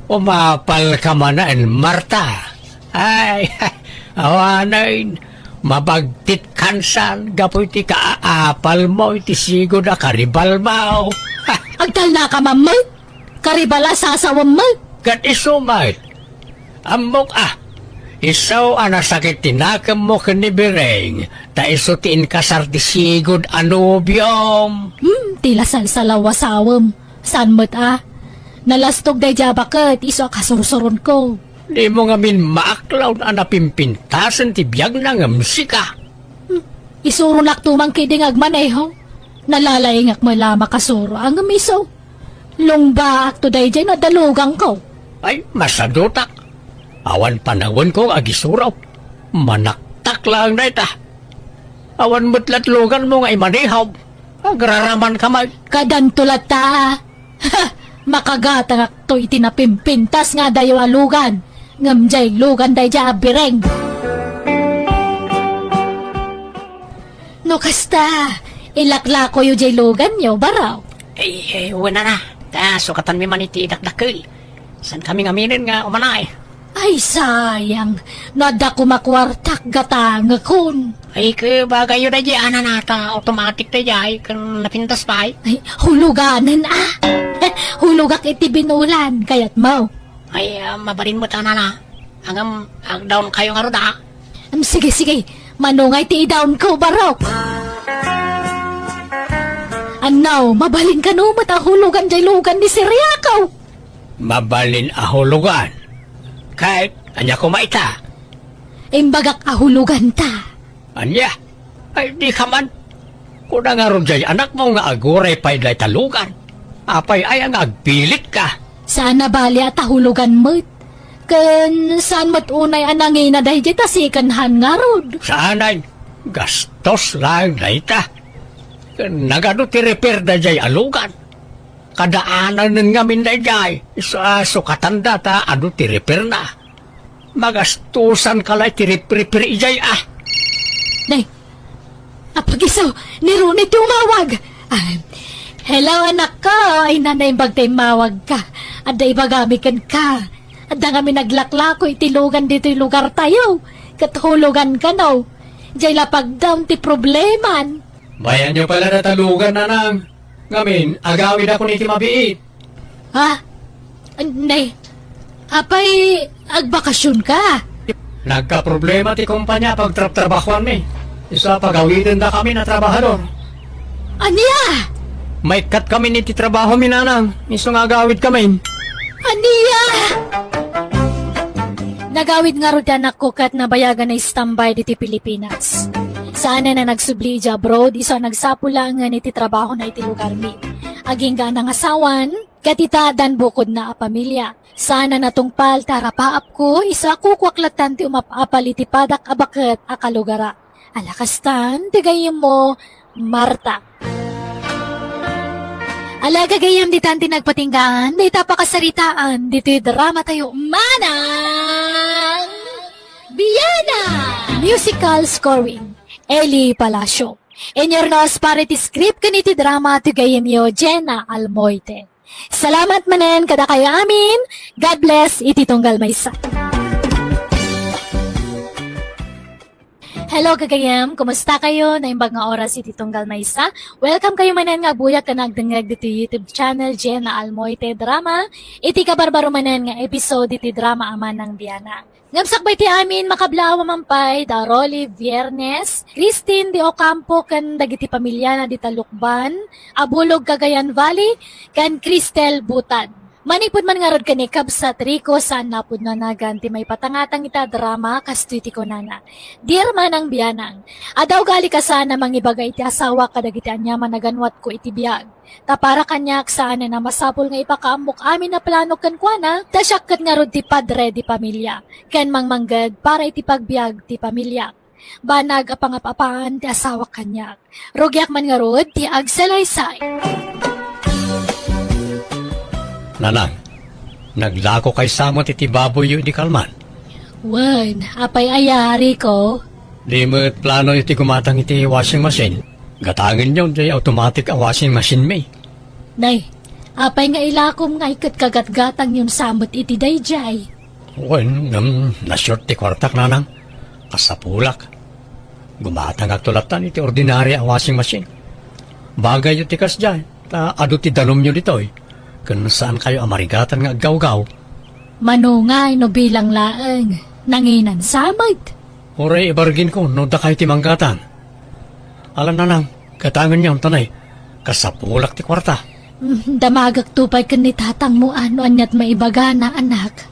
umapalka manen, Marta. Ay, awanen, mabagtitkan san gapu iti kaapalmo iti sigud a karibalmaw. Agtalnaka, mamma. Karibal a sasawem met. Ket isu met. Ammok a, isu a nasakit ti nakemmo ken ni Biring, ta isu ti inkasar ti sigud a nobiom. Hmm, ti lasalsalaw a sawem. Saan met a? Nalastog daydiay a baket isu a kasursuronko. Dimo ngamin maaklaw a napimpintasen ti biagna ngem sika. Hmm, isuronakto man ketdi nga agmaneho. Nalalaingak met la a makasuro a ngem isu. Lungbaakto daydiay no adda luganko. Ay, masadutak. Awan panawenko nga agisuro. Manaktak laeng dayta. Awan met la ti luganmo nga imaneho. Agraramanka met. Kadanto latta. Ha! Makagatangakto iti napimpintas nga adayo a lugan. Ngem diay lugan daydiay a biring. No kasta, ilaklakoyo diay luganyo, baro. Ay, ay, wen a. Ta sukatanmi man iti idakdakkel. Saankami ngaminen nga umanayo. Ay, sayang. No adda koma kuartak, gatangekon. Ay, ket bagayyo daydiay a nanang ta automatic daydiay ken napintas pay. Ay, huluganen a. Hulogak iti binulan, kayatmo. Ay, ah, mabalin met a nanang. Ngem, agdaonkayo ngarud a. Em, sige, sige. Mano ngay ti idaonko, baro? Annaw, mabalin kano met a hulugan diay lugan ni Siriako? Mabalin a hulugan? Ket ania koma ita? Imbagak a huloganta. Ania? Ay, dika man. Kuna ngarud diay anakmo nga aguray pay dayta lugan. Apay aya nga agpilitka? Saan a bali a ta hulugan met. Ken saan met unay a nangina daydiay ta second hand ngarud. Saan ay? Gastos laeng dayta. Ken nagadu ti repair daydiay a lugan. Kadaananen ngamin daydiay. Isu a sukatanda ta adu ti repairna. Magastosanka la iti repair-repair idiay a. Nay, apagiso, ni Ronnie ti umawag. Ah, hello, anakko. Ay, nanay, imbag ta immawagka. Adda ibagami kenka. Adda ngamin naglaklako iti lugan ditoy lugartayo. Ket hulugan kano. Diay la pagdaon ti probleman. Bayanyo pay la dayta lugan, nanang. Ngamin, agawidakon iti mabiit. Ha? Nay, apay agbakasionka? Nagkaproblema ti kompania a pagtrabtrabahoanmi. Isu a pagawidendakami a trabahador. Ania? Maikkatkami iti trabahomi, nanang. Isu nga agawidkami. Ania? Nagawid ngarud ti anakko ket nabayagan a standby ditoy Pilipinas. Saan a nagsubli idiay abroad, isu a nagsapul laengen iti trabahona iti lugarmi. Agingga a nangasawan, ket ita addan bukodna a pamilia. Saan a natungpal ti arapaapko, isu a kukuak lattan ti umap-apal iti padak a baket a kalugara. Ala kastan, ti gayyemmo, Marta. Ala, gagayyem, ditan ti nagpatinggaan, dayta pakasaritaan, ditoy dramatayo, Manang Biana! Musical scoring, Eli Palacio. Inyurnos para iti script ken iti drama ti gayyemyo, Jenna Almoite. Salamat manen kadakayo amin. God bless iti tunggal maysa. Hello, gagayyem. Kumusta kayo? Naimbag nga oras iti tunggal maysa. Welcome kayo manen nga aguyag ken agdengngeg ditoy YouTube channel, Jenna Almoite Drama. Iti kabarbaro manen nga episode iti drama a Manang Biana. Ngem sakbay ti amin, makablaawa man pay da Rolly Viernes, Christine de Ocampo ken dagiti pamiliana dita Lucban, Abulog, Cagayan Valley, ken Cristel Butad. Manipud man ngarud ken ni Kabsat Rico, saan na pudno a nagan ti maipatangatang ita a drama, kastoy ti kunana. Dear Manang Bianang, adda ugali ka saan a mangibaga iti asawak kadagiti aniaman a ganwatko iti biag. Ta para kaniak, saanen a masapul nga ipakaammok amin a plano kenkuana, ta siak ket ngarud ti padre di pamilia, ken mangmangged para iti pagbiag ti pamilia. Banag a pangap-apaan ti asawak kaniak. Rugiak man ngarud ti agsalaysay. Nanang, naglako kay sa met iti baboyyo idi kalman? Wen, apay aya, Rico? Di met plano iti gumatang iti washing machine. Gatangenyo jay automatic a washing machine mi. Nay, apay nga ilakom nga iket kagatgatangyon sa met iti dayjay? Wen, ngem, na-short ti kuartak, nanang. Kasapulak. Gumatangakto lattan iti ordinary a washing machine. Bagayyo ti kasdiay, ta adu ti danumyo ditoy, ken saankayo a marigatan nga aggawgaw. Mano ngay no bilang laeng, nanginan sa met? Uray ibarginko no dakay ti manggatang. Ala, nanang, gatangenyon, ta nay, kasapulak ti kuarta. Mm, damagakto pay ken ni tatangmo a no aniat maibagana, anak.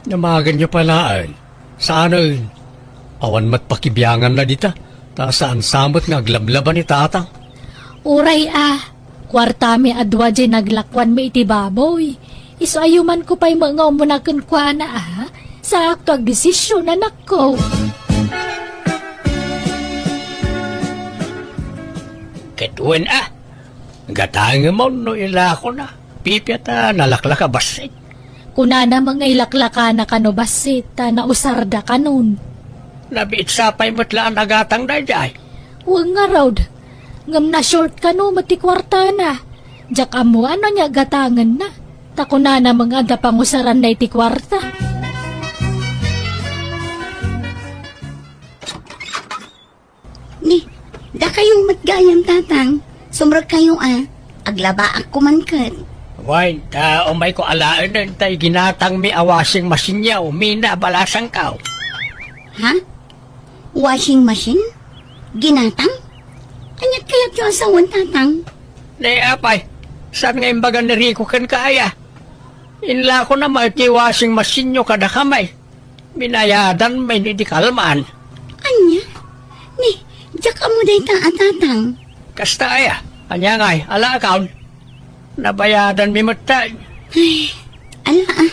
Damagenyo pay laeng. Saanen. Awan met pakibianganna dita, ta saan sa met nga aglablaba ni tatang. Uray a, kuartami a dua jay naglakuanmi iti baboy. Isu a yumanko pay met nga umuna kenkuana a, saakto agdesisyon, anakko. Ket wen a, gatangemon no ilakona. Pipia ta nalaklaka bassit. Kunana met nga ilaklakana kano bassit ta nausarda kanon. Nabiit sa pay met la a nagatang daydiay. Wen ngarud, ngem na-short kano met ti kuartana. Diak ammo no ania gatangenna. Ta kunana met nga adda pangusaranna iti kuarta. Ni, dakayo met gayam, tatang. Sumrekkayo a. Aglabaakko man ket. Wen, ta umayko alaenen tay ginatangmi a washing machine-yo, mina a balasangko. Ha? Washing machine? Ginatang? Aniat kayatyo a sawen, tatang? Ni apay, saan nga imbagan ni Rico kenka aya? Inlakona met ti washing machine-yo kadakami. Binayadan met idi kalman. Ania? Ni, diak ammo dayta a, tatang. Kasta aya? Ania ngay, alaakaon? Nabayadanmi met tay. Ay, ala a.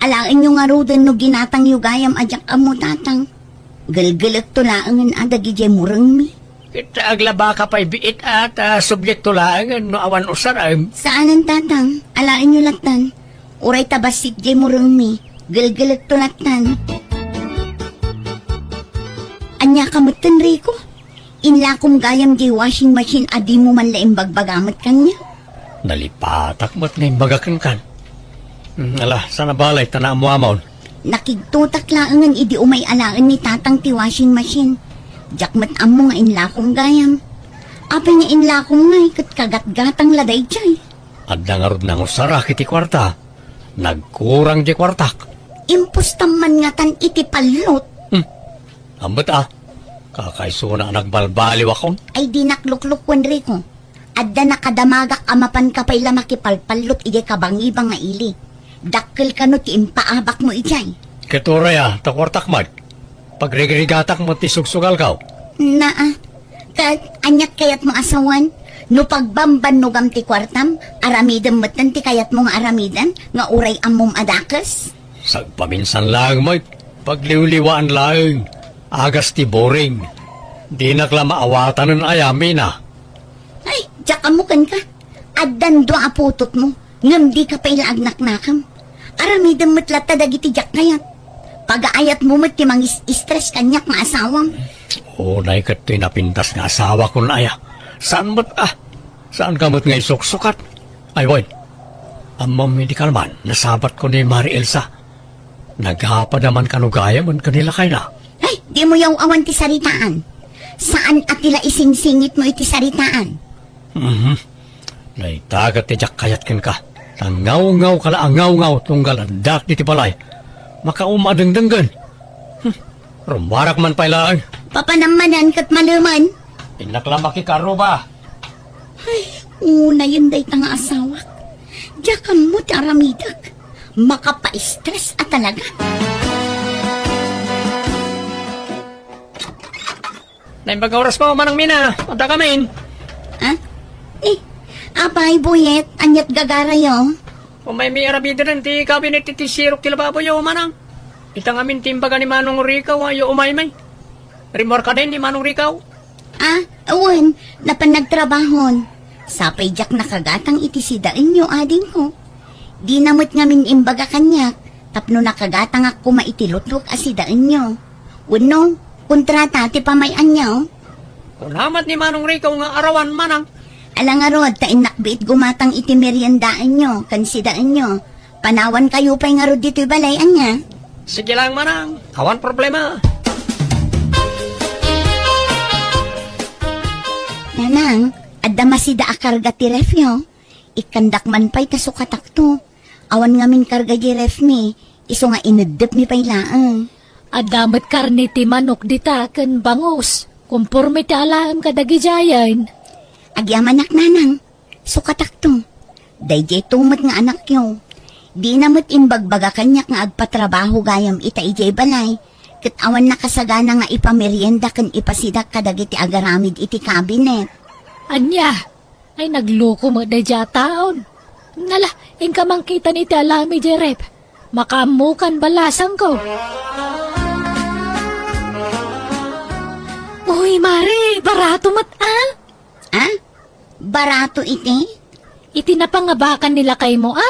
Alaenyo ngaruden no ginatangyo gayam a diak ammo, tatang. Gelgelekto laengen a dagidiay murengmi. Ket aglabaka pay biit a, ta subliekto laengen no awan usarem. Saanen, tatang. Alaenyo lattan. Uray ta bassit diay murengmi, gelgelekto lattan. Ania ka metten, Rico? Inlakom gayam diay washing machine a dimo man la imbagbaga met kaniak. Nalipatak met nga imbaga kenkan. Hmm, ala, saan a balay, ta naammoamon. Nakigtotak laengen idi umay alaen ni tatang ti washing machine. Diak met ammo nga inlakom gayam. Apay nga inlakom ngay ket kagatgatang la daydiay? Adda ngarud nangusarak iti kuarta. Nagkurang diay kuartak. Impostam man ngatan iti pallot. Hmm. Ambet a. Kakaisuna a nagbalbaliwakon. Ay, dinak luklukuen, Rico. Adda nakadamagak a mapanka pay la makipalpallot idiay kabangibang nga ili. Dakkel kano ti impaabakmo idiay. Ket uray a, ta kuartak met. Pagrigrigatak met ti sugsugalko. Naa. Ket aniat kayatmo a sawen? No pagbambannogam ti kuartam, aramidem metten ti kayatmo nga aramiden nga uray ammom a dakes? Sagpaminsan laeng met, pagliwliwaan laeng, agas ti boring. Dinak la maawatanen aya, Mina. Ay, diak ammo kenka. Addan dua a putotmo, ngem dika pay la agnaknakam. Aramidem met latta dagiti diak kayat. Pagaayatmo met ti mangis-stress kaniak nga asawam. Unay ket toy napintas nga asawakon aya. Saan met a? Saanka met nga isuksukat? Ay, wen. Ammom idi kalman, nasabatko ni Mari Elsa. Nagapada man kano gayamen ken ni lakayna. Ay, dimo yaw-awan ti saritaan. Saan a ti la isingsingitmo iti saritaan. Mhm. Dayta ket ti diak kayat kenka. Ta ngawngawka la a ngawngawka tunggal addak ditoy balay. Makauma a dengdenggen. Hmm. Rummuarak man pay laeng. Papanam manen ket malemen. Innak la makikaruba. Ay, unayen dayta nga asawak. Diak ammo ti aramidek. Makapa-stress a talaga. Naimbag nga oras mo, Manang Mina. Adda kamin. Ah? Eh, apay, Buyet, ania't gagarayo? Umaymi aramiden ti kabinet iti sirok ti lababoyo, Manang. Ita ngamin ti imbaga ni Manong Rico, a, yo umaymi. Rimmuarka din ni Manong Rico? Ah, wen, napan nagtrabahon. Sapay diak nakagatang iti sidaenyo, adingko. Dina met ngamin imbaga kaniak, tapno nakagatangak koma iti lutwek a sidaenyo. Wenno, kontrata ti pamay-anyo? Kuna met ni Manong Rico nga arawan, Manang. Ala ngarud, ta innak biit gumatang iti meriendaenyo ken sidaenyo. Panawankayo pay ngarud ditoy balay, ania? Sige lang, Manang. Awan problema. Nanang, adda masida a karga ti refyo. Ikkandak man pay ta sukatakto. Awan ngamin karga di ref mi, isu nga ineddep mi pay laeng. Adda met karne ti manok dita ken bangus, konporme ti alaem kadagidiayen. Agyamanak, Nanang. Sukatakto. Daydiay to met nga anakyo. Dina met imbagbaga kaniak nga agpatrabaho gayam ita idiay balay, ket awan nakasagana nga ipamerienda ken ipasidak kadagiti agaramid iti kabinet. Ania? Ay, nagloko met daydiay a taon. Nala, inka mangkitan iti alamid, Jerep. Makaammokan balasangko. Uy, Mare, barato met, a? A? Barato iti? Iti napangabakan ni lakaymo, a?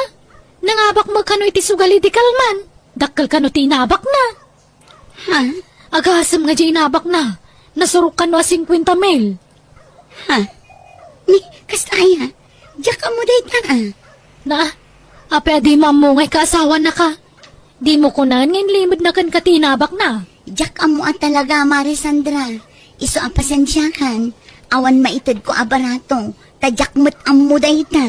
Nangabak met kano iti sugal idi kalman. Dakkel kano ti inabakna. Ha? Agasem nga diay inabakna. Nasurok kano a singkuenta mil. Ha? Ni, kasta aya? Diak ammo dayta, a. Na, apay a dimo ammo nga ikaasawanaka? Dimo kunaen nga inlimedna kenka ti inabakna? Diak ammo a talaga, Mare Sandra. Isu a pasensiakan, awan maitedko a barato, ta diak met ammo dayta.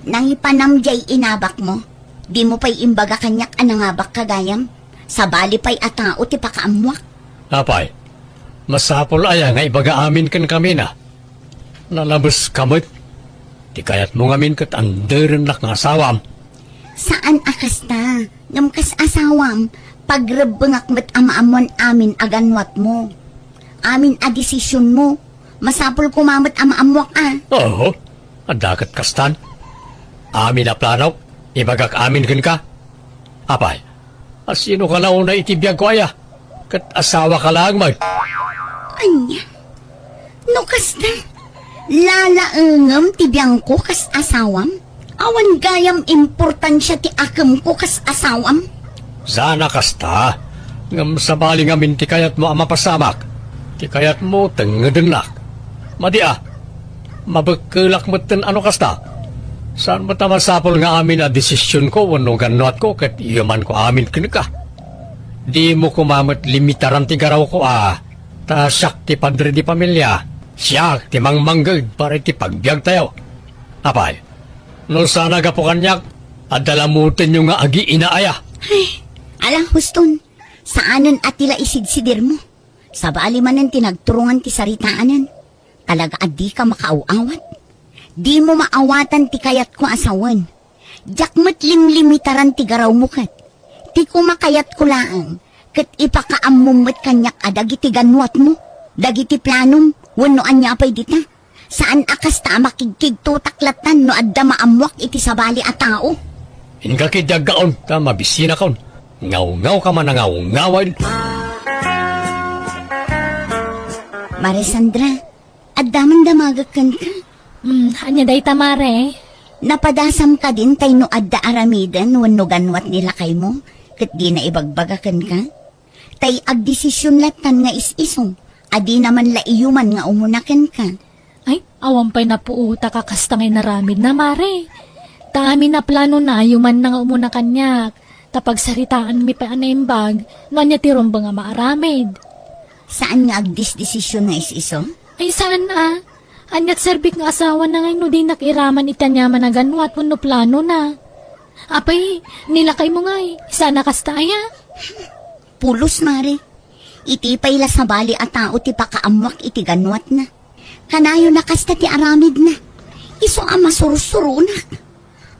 Nangipanam diay inabakmo? Dimo pay imbaga kaniak a nangabakka gayam? Sabali pay a tao ti pakaammoak. Apay, masapul aya nga ibaga amin kenkamina? Nalabeska met. Ti kayatmo ngamin ket anderennak nga asawam. Saan a kasta, ngem kas asawam, pagrebbengak met a maammoan amin a gannuatmo. Amin a desisionmo, masapul koma met a maammoak a. Oo, adda ket kastan. Amin a planok, ibagak amin kenka. Apay, a sinoka la unay iti biagko aya? Ket asawaka laeng met. Ania? No kasta, lalaengem ti biangko kas asawam? Awan gayam importansia ti akemko kas asawam? Saan a kasta, ngem sabali ngamin ti kayatmo a mapasamak. Ti kayatmo, tengngedennak. Madi a, mabekkelak metten a no kasta. Saan met a masapul nga amin a desisionko wenno gannuatko ket yumanko amin kenka. Dimo koma met limitaran ti garawko a, ta siak ti padre di pamilia, siak ti mangmangged para iti pagbiagtayo. Apay, no saan a gapu kaniak, adda lamutenyo nga agiina aya. Ay, ala, huston, saanen a ti la isidsidirmo. Sabali manen ti nagturongan ti saritaanen. Talaga a dika makaaw-awat. Dimo maawatan ti kayatko a sawen. Diak met limlimitaran ti garawmo ket. Ti kumakayatko laeng, ket ipakaammom met kaniak a dagiti gannuatmo, dagiti planom, wenno ania pay dita. Saan a kasta a makigkigtotak lattan no adda maammoak iti sabali a tao. Inka ketdi aggaon ta mabisinakon. Ngawngawka man a ngawngaway. Mare Sandra, adda man damagek kenka. Hmm, ania dayta, Mare? Napadasam kadin tay no adda aramiden wenno gannuat ni lakaymo, ket dina ibagbaga kenka? Tay agdesision lattan nga is-isu, a dina man la iyuman nga umuna kenka. Ay, awan pay napuotak a kasta nga inaramidna, Mare. Ta amin a planona, iyumanna nga umuna kaniak. Ta pagsaritaanmi pay a naimbag no ania ti rumbeng a maaramid. Saan nga agdesdesisyon nga is-isu? Ay, saan a? Ania't serbik nga asawana ngay no dinak iraman iti aniaman a gannuat wenno planona? Apay, ni lakaymo ngay, saan a kasta aya? Pulos, Mare. Iti pay la sabali a tao ti pakaammoak iti gannuatna. Kanayon a kasta ti aramidna. Isu a masursuronak.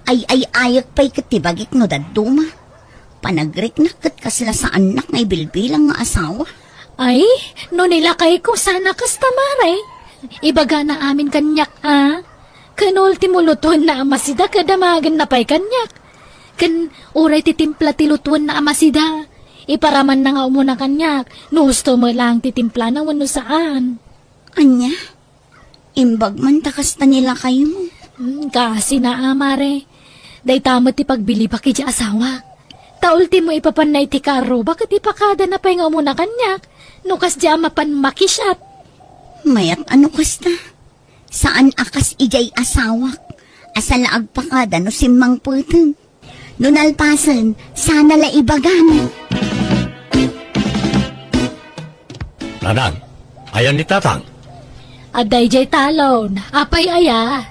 Ay-ay-ayek pay ket ti bagik no dadduma. Panagriknak ket kasla saannak nga ibilbilang nga asawa. Ay, no ni lakayko sana kasta, Mare. Ibagana amin kaniak, a. Ken ultimo, lutuenna a masida ket damagenna pay kaniak. Ken uray ti timpla ti lutuenna a masida, iparamanna nga umuna kaniak, no husto met laeng ti timplana wenno saan. Ania? Imbag man ta kasta ni lakaymo. Hmm, kaasina a, Mare. Dayta met ti pagbilibak idiay asawak. Ta ultimo, ipapanna iti karruba ket ipakadana pay nga umuna kaniak, no kasdiay a mapan makisiat. Mayat a no kasta. Saan a kas idiay asawak, a saan la agpakada no simmangpeten. No nalpasen, sana la ibagam. Nanang, ayan ni Tatang? Adda idiay talon. Apay aya?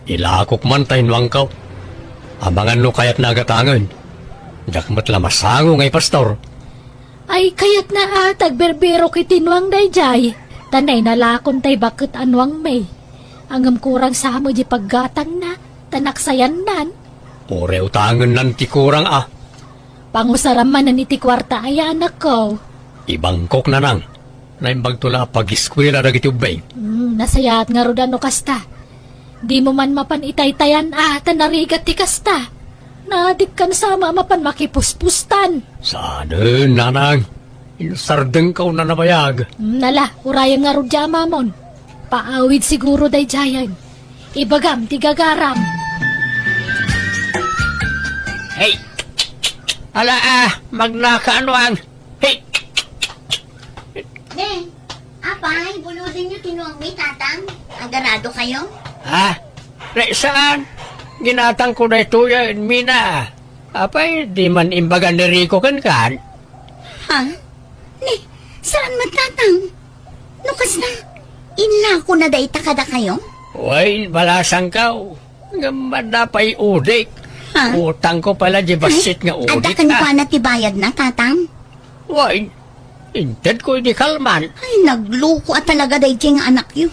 Ilakok man ta innuangko. Amangan no kayatna a gatangen. Diak met la masango nga ipastor. Ay, kayatna a ta agbirbirok iti nuang daydiay. Ta nainalakon tay baket a nuangmi. Ngem kurang sa met diay paggatangna, ta naksayannan. Uray utangennan ti kurang a. Pangusaram manen iti kuarta aya, anakko. Ibangkok, Nanang. Naimbagto la a pagiskuela dagiti ubbing. Hmm, nasayaat ngarud a no kasta. Dimo man mapan itaytayan a, ta narigat ti kasta. Nadikkan sa a mapan makipuspustan. Saanen, Nanang. Insardengko a nabayag. Hmm, ala, urayem ngarud diay amamon. Paawid siguro daydiayen. Ibagam ti gagaram. Hey! Ala, a, magnaka a nuang. Hey! Ne, apay, bulodenyo ti nuangmi, Tatang? Agarado kayo? Ha? Ne, saan? Ginatangko daytoy, a, Mina. Apay, di man imbaga ni Rico kenkan? Ha? Ne, saan met, Tatang? No kasta, inlakona dayta kadakayo? Wen, balasangko. Ngem adda pay udik. Ha? Utangko pay la diay bassit nga udik, adda kenkuana ti bayadna, Tatang? Wen, intedko idi kalman. Ay, nagloko a talaga daydiay nga anakyo.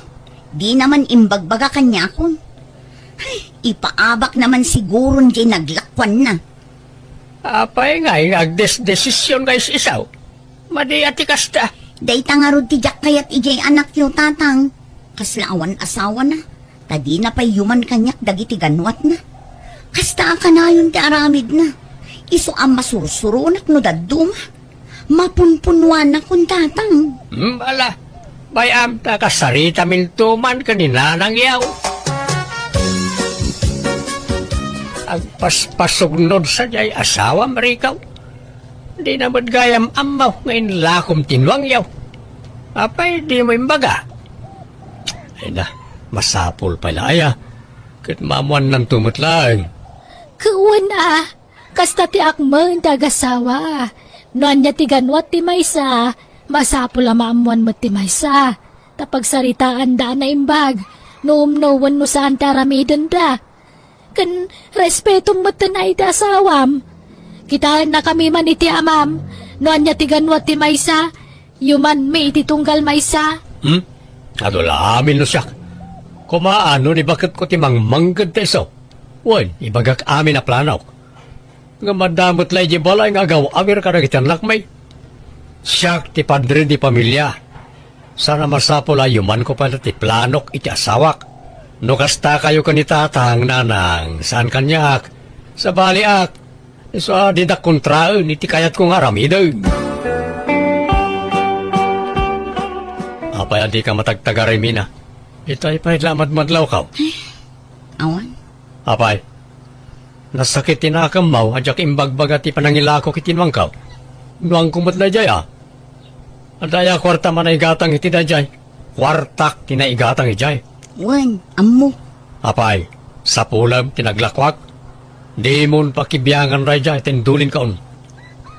Dina man imbagbaga kaniakon. Ay, ipaabakna man siguron diay naglakuanna. Apay ngay nga agdesdesision nga is-isaw? Madi a ti kasta. Dayta ngarud ti diak kayat idiay anakyo, Tatang. Kasla awan asawana, ta dina pay yuman kaniak dagiti ganwatna. Kasta a kanayon ti aramidna. Isu a masursuronak no dadduma. Mapunpunuanakon, Tatang. Hmm, ala, bay-am ta kasaritaminto man ken ni nanangyo. Agpaspasugnod sadiay asawam, Rico. Dina met gayam ammo nga inlakom ti nuangyo. Apay dimo imbaga? Ay na, masapul pay la aya. Ket maammuannanto met laeng. Ket wen a, kasta ti akmen ti agasawa. No ania ti ganwat ti maysa, masapul a maammuan met ti maysa. Ta pagsaritaanda a naimbag, no umno wenno saan ti aramidenda. Ken respetom metten a iti asawam. Kitaennakami man iti amam, no ania ti ganwat ti maysa, yumanmi iti tunggal maysa. Hmm? Adu la amin no siak. Koma, no ni baketko ti mangmangged ta isu. Wen, ibagak amin a planok. Ngem adda met la idiay balay nga agaw-awir kadagiti annakmi. Siak ti padre di pamilia. Saan a masapul a yumanko pay la ti planok iti asawak. No kasta kayo ken ni Tatang, Nanang, saan kaniak. Sabaliak, isu a didak kontraen iti kayatko nga aramiden. Apay a dika matagtagaray, Mina? Itay pay la madmadlawko. Awan. Apay, nasakit ti nakemmo a diak imbagbaga ti panangilakok iti nuangko. Nuangko met daydiay a. Adda aya kuarta a naigatang iti daydiay? Kuartak ti naigatang idiay. Wen, ammo. Apay, sapulem ti naglakuak? Dimon pakibiangan daydiay ta indulinkaon.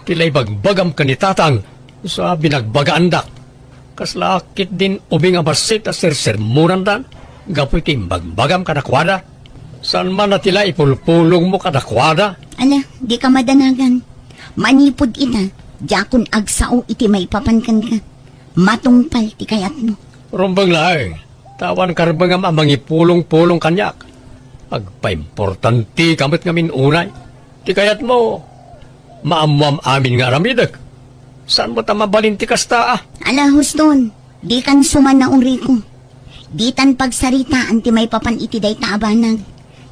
Ti la ibagbagam ken ni Tatang, isu a binagbagaandak. Kasla akit din ubing a bassit a sersermonandan gapu iti imbagbagam kadakuada? Saan man a ti la ipulpulongmo kadakuada? Ala, dika madanagan. Manipud ita, diakon agsao iti maipapan kenka. Matungpal ti kayatmo. Rumbeng laeng, ta awan karbengam a mangipulongpulong kaniak. Agpaimportantika met ngamin unay. Ti kayatmo, maammoam amin nga aramidek. Saan met a mabalin ti kasta, a? Ala, huston, dikan sumanaw, Rico. Ditan pagsaritaan ti maipapan iti dayta a banag.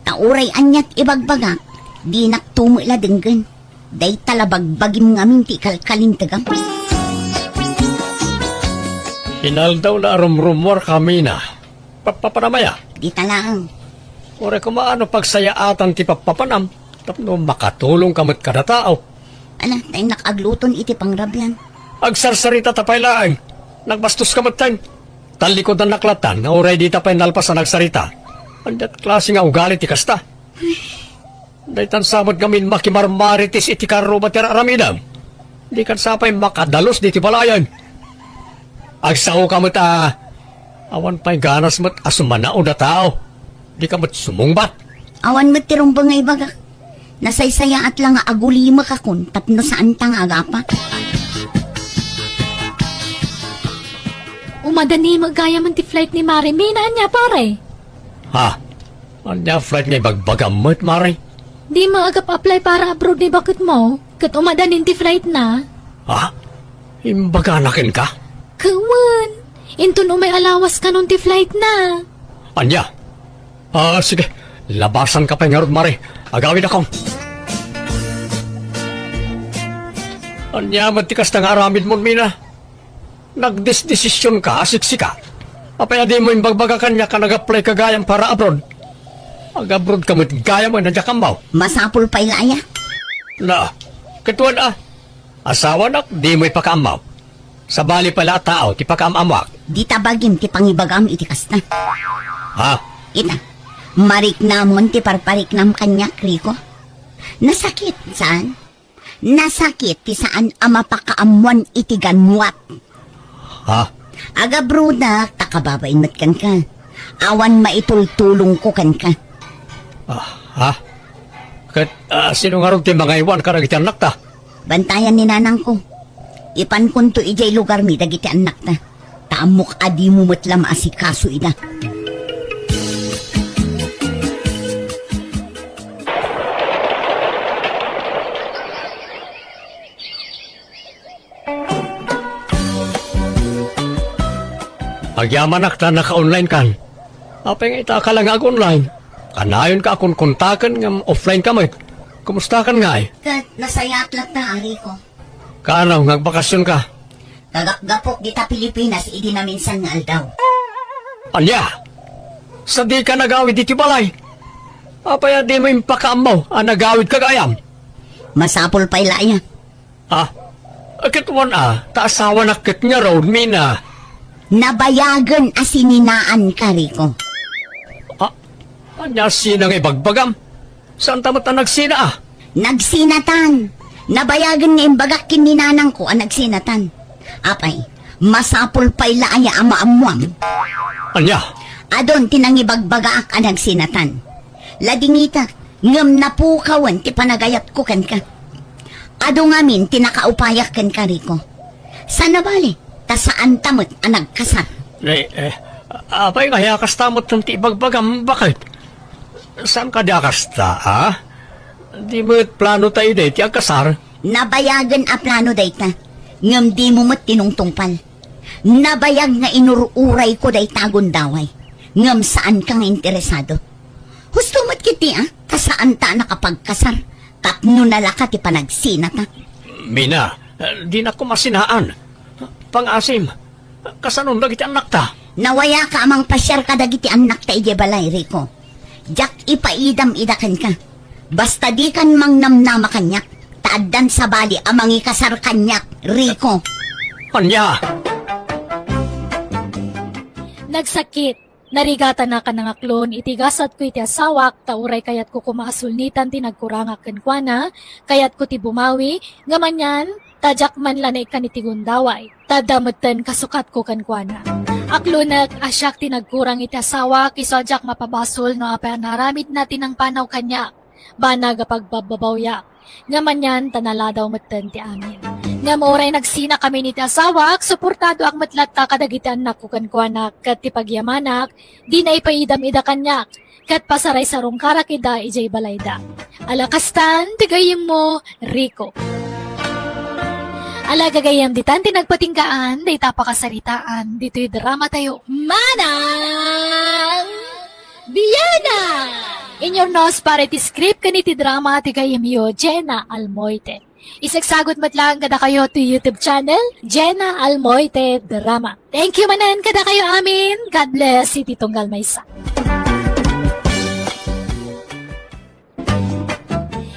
Ta uray ania ti ibagbagak, dinak tumo la denggen. Dayta la bagbagim ngamin ti ikalkalintegam. Inaldaw la a rumrumuar kami na. Pappapanam aya? Dita laeng. Uray koma no pagsayaatan ti pappapanam tapno makatulongka met kada tao. Ala, ta innak agluton iti pangrabian. Agsarsarita ta pay laeng. Nagbastoska metten. Tallikudannak lattan nga uray dita pay nalpas a nagsarita. Ania klase nga ugali ti kasta? Daytan sa met ngamin makimarmarites iti karruma ti ar-aramidem. Dikan sa pay makadalus diti balayen. Agsaoka met a awan pay ganas met a sumanaw a tao. Dika met sumungbat. Awan met ti rumbeng nga ibagak. Nasaysayaat la nga agulimekakon tapno saanta nga agapu. Umadani met gayam ti flight ni Mare Mina, ania, pare? Ha? Ania flight nga ibagbagam met, Mare? Dimo agap-apply para abroad ni baketmo, ket umadanin ti flight na. Ha? Imbagana kenka? Ket wen, inton umay a lawas kanon ti flight na. Ania? Ah, sige. Labasanka pay ngarud, Mare. Agawidakon. Ania met ti kasta nga aramidmon, Mina? Nagdesdesisionka a siksika? Apay a dimo imbagbaga kaniak a nag-applyka gayam para abroad? Ag-abroadka met gayam a diak ammo. Masapul pay la aya? Na, ket wen a. Asawanak, dimo ipakaammo. Sabali pay la a tao ti pakaam-ammoak. Dita bagim ti pangibagam iti kasta. Ha? Ita, mariknamon ti parpariknam kaniak, Rico. Nasakit, saan? Nasakit ti saan a mapakaammoan iti ganwat. Ha? Agabrodak ta kababain met kenka. Awan maitultulongko kenka. Ah, ha? Ket, ah, sino ngarud ti mangaywan kadagiti annakta? Bantayan ni nanangko. Ipankonto idiay lugarmi dagiti annakta. Ta ammok a dimo met la maasikaso ida. Agyamanak ta naka-online kan. Apay nga ita ka la nga ag-online? Kanayonka a konkontaken ngem offline ka met. Kumustakan ngay? Ket nasayaat latta, Rico. Kaano nga agbakasionka? Kagapgapok dita Pilipinas idi naminsan nga aldaw. Ania? Sadika nagawid iti balay? Apay a dimo impakaammo a nagawidka gayam? Masapul pay la aya. Ah, ket wen a, ta asawanak ket ngarud, Mina. Nabayagen a sininaanka, Rico. Ah, ania sina nga ibagbagam? Saanta met a nagsina, a? Nagsinatan. Nabayagen nga imbagak ken ni nanangko a nagsinatan. Apay, masapul pay la aya a maammuam? Ania? Adun ti nangibagbagaak a nagsinatan. Ladingitak, ngem napukawen ti panagayatko kenka. Adu ngamin ti nakaupayak kenka, Rico. Sana bale, ta saanta met a nagkasar. Eh, eh, apay nga aya kasta met ti ibagbagam, baket? Saan kadi a kasta, a? Di met plano ta idi ti agkasar? Nabayagen a plano dayta, ngem dimo met tinungtungpal. Nabayag nga inur-urayko dayta a gundaway, ngem saanka nga interesado. Husto met ketdi a, ta saanta a nakapagkasar tapno nalaka ti panagsinata. Mina, dinak koma sinaan. Pangaasim, kasanon dagiti annakta? Nawayaka a mangpasiar kadagiti annakta idiay balay, Rico. Diak ipaidam ida kenka. Basta dikan mangnamnama kaniak, ta addan sabali a mangikasar kaniak, Rico. Ania? Nagsakit. Narigatanak a nangaklon iti gasatko iti asawak, ta uray kayatko koma a sulnitan ti nagkurangak kenkuana, kayatko ti bumawi, ngem anian, ta diak man la naikkan iti gundaway, ta adda metten kasukatko kenkuana. Aklonek a siak ti nagkurang iti asawak, isu a diak mapabasol no apay a naaramidna ti nangpanaw kaniak. Banag a pagbabbabawiak. Ngem anian ta naladaw metten ti amin. Ngem uray nagsinakami iti asawak, suportadoak met latta kadagiti annakko kenkuana, ket ti pagyamanak, dina ipaidam ida kaniak, ket pasaraysarongkarak ida idiay balayda. Ala kastan, ti gayyemmo, Rico. Ala gagayyem, ditan ti nagpatinggaan, dayta pakasaritaan, ditoy drama tayo, Manang Biana! Inyurnos para iti script ken iti drama ti gayyemyo, Jenna Almoite. Isagsagot met laeng kadakayo ti YouTube channel, Jenna Almoite Drama. Thank you manen kadakayo amin. God bless iti tunggal maysa.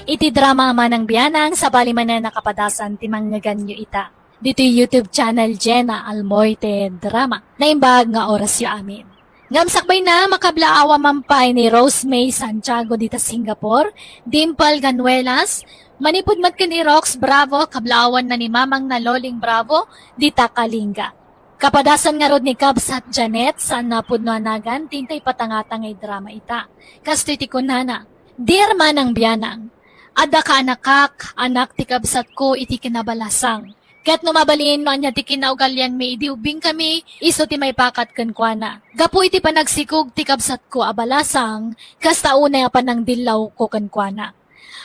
Iti drama a Manang Bianang, sabali manen a kapadasan ti manngeganyo ita. Ditoy YouTube channel Jenna Almoite Drama. Naimbag nga orasyo amin. Ngem sakbayna, makablaawan man pay ni Rose May Santiago dita Singapore, Dimple Ganuelas, manipud met ken ni Rox Bravo, kablaawanna ni Mamangna Loling Bravo, dita Kalinga. Kapadasan ngarud ni Kabsat Janet, saan a pudno a nagan, ti intay patangata nga idrama ita. Kastoy ti kunana, Dear Manang Bianang, adda kaanakak, anak ti kabsatko iti kinabalasang. Ket no mabalin no ania ti kinaugalianmi idi ubbingkami, isu ti maipakat kenkuana. Gapu iti panagsikog ti kabsatko a balasang, kasta unay a panangdillawko kenkuana.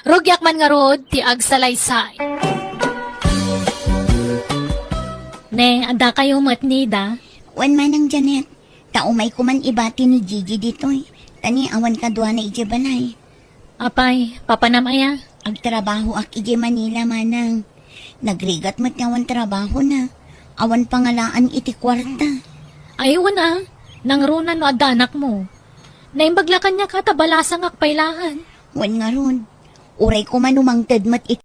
Rugiak man ngarud ti agsalaysay. Ne, addakayo met, Nida? Wen, Manang Janet, ta umayko man ibati ni Gigi ditoy, ta ni awan kaduana idiay balay. Apay, papanam aya? Agtrabahoak idiay Manila, Manang. Nagrigat met ti awan trabahona. Awan pangalaan iti kuarta. Ay, wen a, nangruna no adda anakmo. Naimbag la kaniak ta balasangak pay laeng. Wen ngarud, uray koma no mangted met iti